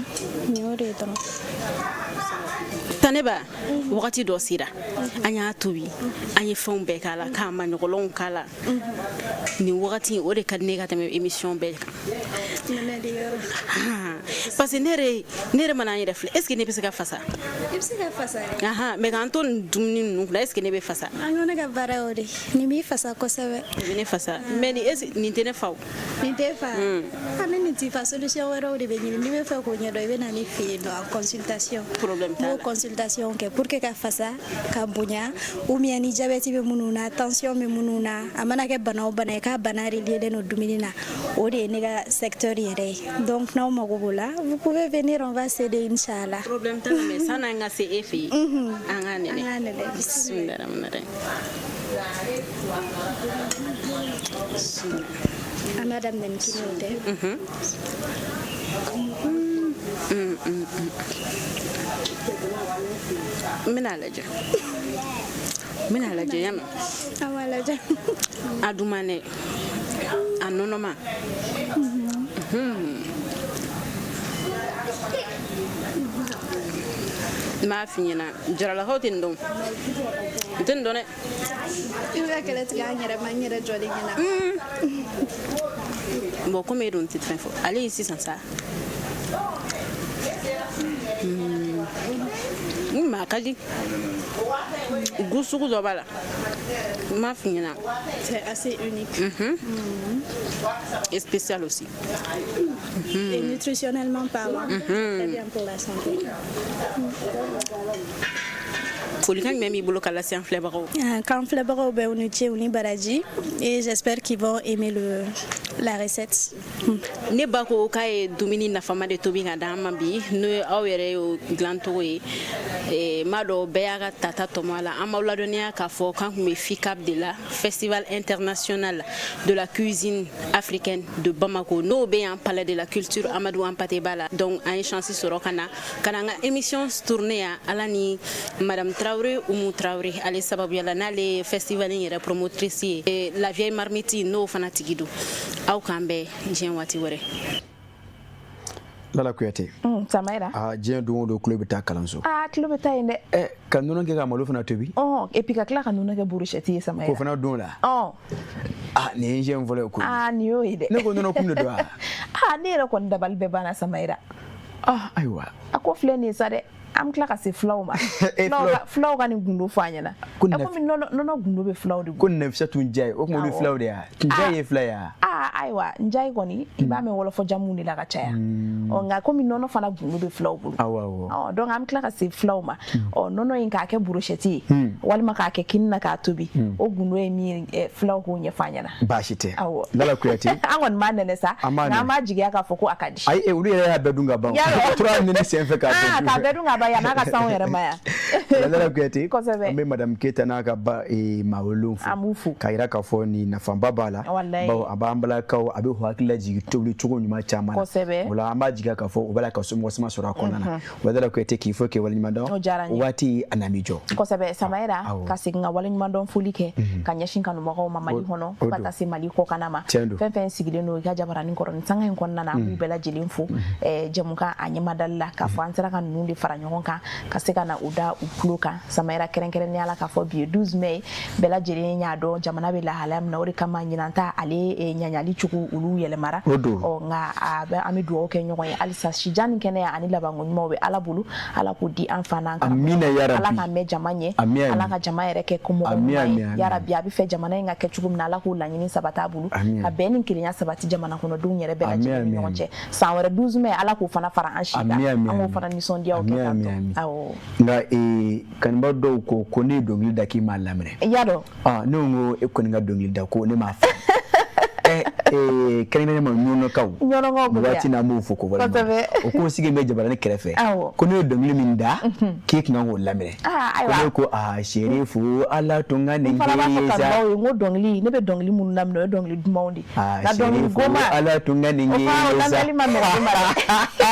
Nin y'o de ye dɔrɔn. Taneba, wagati dɔ sera, an y'a tobi, an ye fɛnw bɛɛ k'a la, k'a maɲɔgɔlɔnw k'a la. Nin wagati o de ka di ne ka tɛmɛ émission bɛɛ kan, parce que ne yɛrɛ mana n yɛrɛ filɛ, est ce que ne bɛ se ka fasa? I bɛ se ka fasa. Ahan, mais k'an to nin dumuni ninnu kunna, est ce que ne bɛ fasa? An ko ne ka baara y'o de, nin b'i fasa kosɛbɛ. Nin bɛ ne fasa, mais nin, est ce nin tɛ ne fa o? Nin tɛ fa. A ni nin t'i fa, solution wɛrɛw de bɛ ɲini. N'i bɛ fɛ k'o ɲɛdɔn, i bɛ na ne fɛ yen nɔ en consultation. Problème t'a la. N b'o consultation kɛ pour que ka fasa ka bonya, ou bien ni diabète bɛ minnu na, tension bɛ minnu na, a mana kɛ bana o bana ye, k'a bana relié don dumuni na, o de ye ne ka secteur yɛrɛ ye. Donc n'aw mago b'o la, vous pouvez venir, on va s'aider, inchallah. Problème t'a la, mais san'an ka se e fɛ yen, an k'a nɛnɛ. An k'a nɛnɛ. Bisimilahi rahmani rahim. An b'a daminɛ ni kini, o tɛ? N bɛna lajɛ, n bɛna lajɛ, y'a mɛn? An b'a lajɛ. A duman dɛ, a nɔnɔma. N b'a f'i ɲɛna, jaralakaw tɛ nin dɔn, u tɛ nin dɔn dɛ. I bɛ ka kɛlɛ tigɛ an yɛrɛ ma, n yɛrɛ jɔlen ɲɛna. Bon, komi e dun tɛ fɛn fɔ ale ye sisan sa, mais a ka di, goût sugu dɔ b'a la, n b'a f'i ɲɛna. C'est assez unique. Et spécial aussi. Et nutritionnellement parlant, très bien pour la santé. Folikan jumɛn b'i bolo ka lase an filɛbagaw? K'an filɛbagaw bɛɛ u ni ce, u ni baraji, et j'espère qu'ils vont aimer la recette. Ne ba ko k'a ye dumuni nafama de tobi ka d'an ma bi, n'o ye aw yɛrɛ y'o dilancogo ye. N b'a dɔn bɛɛ y'a ka tata tɔmɔ a la. An b'aw ladɔnniya k'a fɔ k'an tun bɛ FICAB de la, Festival international de la cuisine africaine de Bamako, n'o bɛ yan Palais de la culture Amadou Hampâté Bâ la. Donc an ye chance sɔrɔ ka na an ka émission tourner yan, Ala ni Madame Traoré Umu Traoré ale sababuya la, n'ale ye festival in yɛrɛ promotrice ye, La Vieille Marmite n'o fana tigi don. Aw k'an bɛn diɲɛ waati wɛrɛ. Lala Kuyate. Samaira. Ah, diɲɛ don o don tulo bɛ taa kalanso. Ah, tulo bɛ taa yen dɛ. Ɛ, ka nɔnɔ kɛ ka malo fana tobi. Ɔn, et puis ka tila ka nɔnɔ kɛ brochette ye, Samaira. K'o fana dun o la. Ɔn. Ah, nin ye n siɲɛ fɔlɔ ye koyi. Ah, nin y'o ye dɛ. Ne ko nɔnɔ kun de don wa? Ah, ne yɛrɛ kɔni dabali bɛɛ banna, Samaira. Ah, ayiwa. A ko filɛ nin ye sa dɛ. An bɛ tila ka se fulaw ma. Fulaw ka nin gundo fɔ an ɲɛna. Komi nɔnɔ gundo bɛ fulaw de bolo. Ko Nafisa tun ja ye, o tuma olu fulaw de ya? Nja ye fula ye wa? Aa, ayiwa, nja kɔni, i b'a mɛn wɔlɔfɔ jamuw de la ka caya. Ɔ, nka komi nɔnɔ fana gundo bɛ fulaw bolo. Awɔ awɔ. Ɔ, donc an bɛ tila ka se fulaw ma. Ɔ, nɔnɔ in k'a kɛ brochette ye, walima k'a kɛ kini na k'a tobi. O gundo ye min ye, fulaw k'o ɲɛfɔ an ɲɛna. Baasi tɛ. Awɔ. Lala Kuyate. An kɔni b'a nɛnɛ sa. Nka an b'a jigiya k'a fɔ ko a ka di. Ayi, olu yɛrɛ y'a bɛɛ dun ka ban. Yarɔ. O tora nɛnɛ sen fɛ k'a bɛɛ dun. K'a bɛɛ dun ka ban yan'a ka s'anw yɛrɛ ma yan. Lala Kuyate. Kosɛbɛ. An bɛ Madame Keyita n'a ka ba maa welelenw fo. An b'u fo. K'a jira k'a fɔ nin nafaba b'a la. Walayi. Bawo a b'an balakaw, a bɛ hakili lajigin tobili cogo ɲuman caman na. Kosɛbɛ. O la an b'a jigiya k'a fɔ u b'a la ka somɔgɔ sama sɔrɔ a kɔnɔna na. Lala Kuyate, k'i fo k'i waleɲuman dɔn. O diyara n ye. O waati a nami jɔ. Kosɛbɛ, Samayira. Awɔ. Ka segin ka waleɲumandɔn foli kɛ ka ɲɛsin kanubagaw ma Mali kɔnɔ, fo ka taa se Mali kɔkanna ma. Tiɲɛ don. Fɛn fɛn sigilen don i ka jabaranin kɔrɔ nin sanga in kɔnɔna na, an b'u bɛɛ lajɛlen fo jɛmukan a ɲɛmadali la, k'a fɔ an sera ka ninnu de fara ɲɔgɔn kan ka se ka na u da u tulo kan, Samayira. Kɛrɛnkɛrɛnnenya la, k'a fɔ bi ye 12 mai, bɛɛ lajɛlen y'a dɔn jamana bɛ lahalaya min na. O de kama ɲinan ta ale ɲaɲali cogo olu yɛlɛmara. O don. Ɔ, nka a bɛ an bɛ dugawu kɛ ɲɔgɔn ye halisa, sijan ni kɛnɛya ani labanko ɲumanw bɛ Ala bolo, Ala k'o di an fa n'an Amina ya Rabbi. Ala ka mɛn jama ɲɛ. Ami, ami. Ala ka jama yɛrɛ kɛ ko mɔgɔ Ami, ɲuman ami, ye. ami. Ya Rabbi, a bɛ fɛ jamana in ka kɛ cogo min na, Ala k'o laɲini sabati a bolo, Ami, ka bɛn ni kelenya sabati jamana kɔnɔdenw yɛrɛ bɛɛ Ami, lajɛlen ni ami, ɲɔgɔn ami. cɛ. San wɛrɛ 12 mai, Ala k'o fana fara an si kan, Ami, ami, an k'o ami. fana nisɔndiyaw Ami, kɛ ami, tantɔ. ami. Awɔ. Nka kanubaa dɔw ko ne ye dɔnkili da k'i m'a laminɛ. I y'a dɔn. Ah, ne ko e kɔni ka dɔnkili da ko ne m'a fɔ. Kɛrɛnkɛrɛnnenya ma Ɲɔnɔkaw. Ɲɔnɔkaw ko Waati n'a m'o fo ko waleɲuman. Kosɛbɛ. O ko sigi bɛ jabaranin kɛrɛfɛ. Awɔ. Ko ne ye dɔnkili min da k'e tun kan k'o laminɛ. Ah, Ko ayiwa. ne ko aa Serifu Ala tun ka nin N fana b'a fɔ kɛ sa. kanubagaw ye n ko dɔnkili, ne bɛ dɔnkili minnu laminɛ, o ye dɔnkili dumanw de ye. Aa Nka dɔnkili Serifu goma Ala tun ka nin o fana o kɛ sa. lamɛnli ma nɔgɔn ne ma dɛ.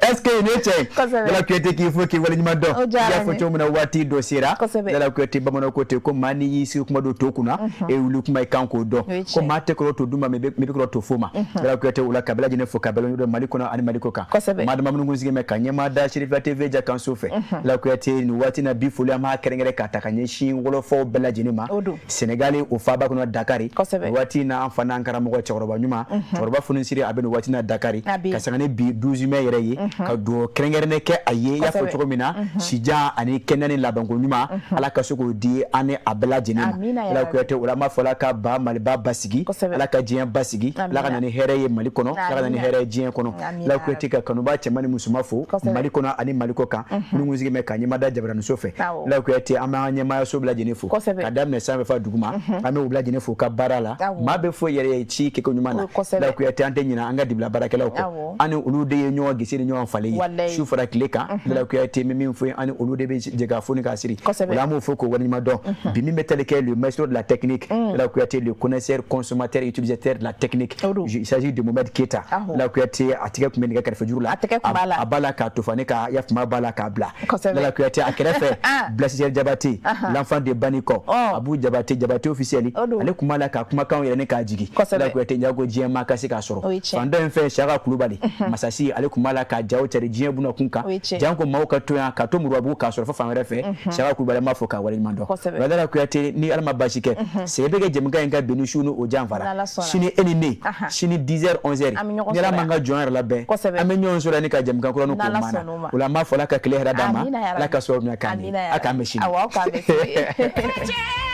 Est-ce que nin ye tiɲɛ ye? Kosɛbɛ. Lala Kuyate, k'i fo k'i waleɲuman dɔn. O diyara I y'a n fɔ ye. cogo min na, waati dɔ sera. Kosɛbɛ. Lala Kuyate, bamananw ko ten ko maa n'i y'i sigi kuma don to kunna, e wuli kuma i kan k'o dɔn. O ye Ko tiɲɛ ye. maa tɛ kɔrɔ to dun ma, mɛ bɛ kɔrɔ to fo ma. Lala Kuyate, o la ka bɛɛ lajɛlen fo ka bɛɛ lajɛlen dɔn Mali kɔnɔ ani Mali kɔ kan. Kosɛbɛ. Maa dama minnu kun sigilen bɛ ka ɲɛmaa da Serifiya TV ja kan so fɛ. Lala Kuyate, nin waati na bi foli an b'a kɛrɛnkɛrɛn ka ta ka ɲɛsin wɔlɔfɔw bɛɛ lajɛlen ma. O don. Senegali o faaba kɔnɔ Dakari. Kosɛbɛ. Nin waati in na an fa n'an karamɔgɔ cɛkɔrɔba ɲuman, cɛkɔrɔba funisiri, a bɛ nin waati in na Dakari. A bɛ yen. Ka sanga ni bi 12 mai yɛrɛ ye, ka dugawu kɛrɛnkɛrɛnnen kɛ a ye. I y'a fɔ Kosɛbɛ. cogo min na, sijan ani kɛnɛya ni labanko ɲuman, Ala ka se k'o di an ni a bɛɛ lajɛlen ma. Amina ya Lala Rabbi. Kuyate, o la an b'a fɔ Ala ka ba Maliba basigi. Kosɛbɛ. Ala ka diɲɛ basigi. Ala ka na ni hɛrɛ ye Mali kɔnɔ. Ala ka na ni Amina. hɛrɛ ye diɲɛ kɔnɔ. Amina Lala Kuyate, ka kanuba cɛman ni musoman fo Kosɛbɛ. Mali kɔnɔ ani Mali kɔ kan, minnu kun sigilen bɛ ka ɲɛmaa da jabaraninso fɛ. Awɔ. Lala Kuyate, an b'an ka ɲɛmaayaso bɛɛ lajɛlen fo. Kosɛbɛ. Ka daminɛ sanfɛ fo duguma, an bɛ u bɛɛ lajɛlen fo u ka baara la. Awɔ. Maa bɛ fo yɛrɛ ye ci kɛko ɲuman na. Kosɛbɛ. Lala Kuyate, an tɛ ɲinɛ an ka dibila baarakɛlaw kɔ. Awɔ. An ni olu de ye ɲɔgɔn gese ni ɲɔgɔn falen ye. Walayi. Su fara tile kan. Lala Kuyate, n bɛ min fɔ an ni olu de bɛ jɛ k'a fo ni k'a siri. Kosɛbɛ. O la an b'o fo k'o waleɲuman dɔn. Bi min bɛ tali kɛ le maestro de la technique, Lala Kuyate, le connaisseur, consommateur, utilisateur de la technique. O don. Il s'agit de Mohamed Keita. Awɔ. Lala Kuyate, a tigɛ tun bɛ nɛgɛ kɛrɛfɛ juru la. A tɛgɛ tun b'a la. A b'a la k'a tofa ne ka yafama b'a la k'a bila. Kosɛbɛ. Lala Kuyate, a kɛrɛfɛ, Ah. Blaise Jabate, l'enfant de Banikɔ, Abu Jabate, Jabate officiel, O don. ale tun b'a la ka kumakanw yɛrɛ ne k'a jigi. Kosɛbɛ. Lala Kuyate, jago diɲɛ maa ka se k'a sɔrɔ. O ye tiɲɛ. Fan dɔ in fɛ, Saka Kulubali, Masasi, ale tun b'a la ka jaw cari diɲɛ buna kun kan. O ye tiɲɛ. Janko maaw ka to yan ka to Muruwabugu k'a sɔrɔ fo fan wɛrɛ fɛ. Saka Kulubali, an b'a fɔ k'a waleɲuman dɔn. Kosɛbɛ. Lala Kuyate, ni Ala ma baasi kɛ, sɛgɛn bɛ kɛ jɛmukan in ka bɛn ni su ni o janfara. N'Ala sɔnna. Sini e ni ne, sini 10h 11h. An bɛ ɲɔgɔn Ni Ala sɔrɔ m'an yan. ka jɔn yɛrɛ labɛn, Kosɛbɛ. an bɛ ɲɔgɔn sɔrɔ yan ni ka jɛmukan kura n'o k'o N'Ala maana. sɔnn'o ma. O la an b'a fɔ Ala ka tile hɛrɛ d'an ma. Amina ya Ala ka Rabbi. sababu ɲuman k'an ye. Amina ya A k'an bɛn Rabbi. sini. Awɔ, aw k'an bɛn sini.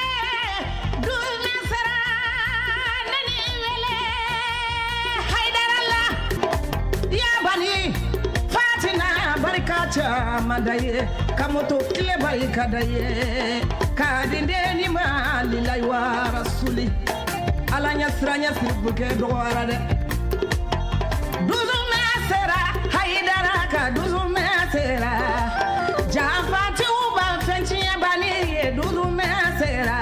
Haidara la ya bani Fatina barika. man da ye ka moto tileba i ka da ye k'a di den ma lilayi wa rasuli ala ɲɛ siran ɲɛ siribukɛ dɔgɔyara dɛ dusumɛ sera hayidara ka dusumɛ sera janfatiw ba fɛn tiɲɛbani ye dusumɛ sera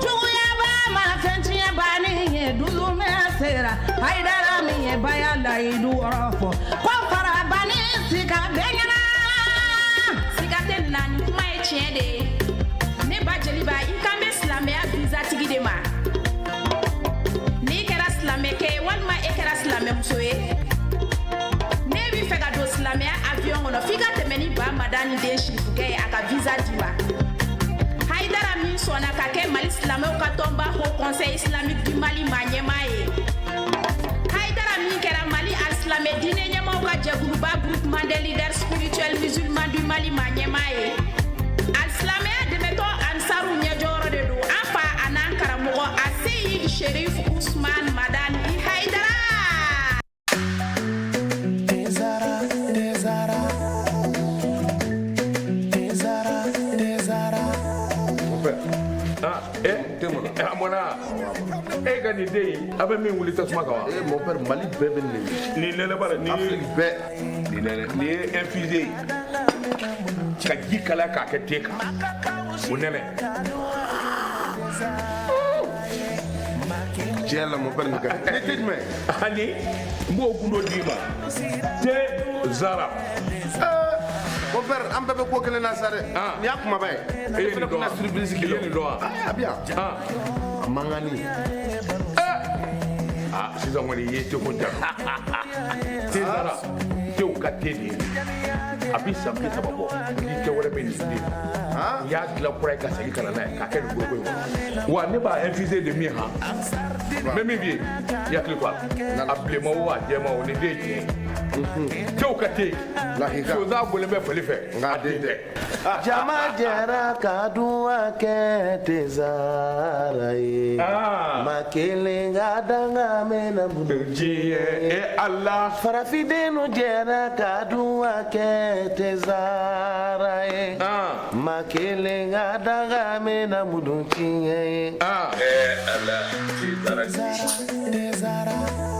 juguyaba ma fɛn tiɲɛbani ye dusumɛ sera hayidara min ye baya layidu wɔrɔ fɔ ko farabani sika bɛɛ ɲɛna. Siga tɛ nin na, nin kuma ye tiɲɛ de ye. Ne ba jeliba, i kan bɛ silamɛya visatigi de ma. N'i kɛra silamɛkɛ ye walima e kɛra silamɛmuso ye, ne b'i fɛ ka don silamɛya avion kɔnɔ, f'i ka tɛmɛ ni ba Madani den Sirifukɛ ye a ka visa d'i ma. Hayidara min sɔnna ka kɛ Mali silamɛw ka tɔnba Haut Conseil islamique du Mali maa ɲɛmaa ye, Hayidara min kɛra Mali alisilamɛ diinɛ ɲɛmaaw ka jɛkuluba Groupement des leaders spirituels musulmans du Mali maa ɲɛmaa ye, alisilamɛya dɛmɛtɔ Ansaru ɲɛjɔyɔrɔ de don, an fa an'an karamɔgɔ Aseyid Sherif Usman Madani Hayidara. Tezara, Tezara, Tezara, Tezara. Mon père. Ah, eh, a mɔna. E ka nin den in, a bɛ min wuli tasuma kan wa? Eh, mon père, Mali bɛɛ bɛ nin de. Nin nɛnɛ bara nin. Afrique bɛɛ. Nin nɛnɛ, nin ye infusé ye. Ka ji kalaya k'a kɛ te kan. O nɛnɛ. Tiɲɛ la, mon père, nin ka di. Ni te jumɛn ye? Ani n b'o gundo d'i ma. Te Zara. Mon père, an bɛɛ bɛ ko kelen na sa dɛ. Nin y'a kumaba ye. E ye nin dɔn wa? Ne fana surprise I k'i ye nin dɔn wa? A bɛ yan. A mankanni. Ah, sisan kɔni i ye teko jaabi. Te Zara, tew ka te de ye. A bi san 30 bɔ, ni tɛ wɛrɛ bɛ nin den. U y'a dilan kura ye ka segin ka na n'a ye k'a kɛ nin foroko in kɔnɔ. Wa ne b'a infusé de min han. N bɛ min f'i ye, i hakili to a la. A bilenman o a jɛman o, nin den ye tiɲɛ ye. Tew ka te. Sonsan bɔlen bɛ fali fɛ. Nka a den tɛ. Jama jɛra ka dun kɛ Tezara ye. Ma kelen ka danga mɛnna diɲɛ e Ala. Farafindenw jɛra ka dun kɛ Tezara ye. Ma kelen ka danga mɛnna mudu tiɲɛ ye. Eh Ala, Tezara. Tezara.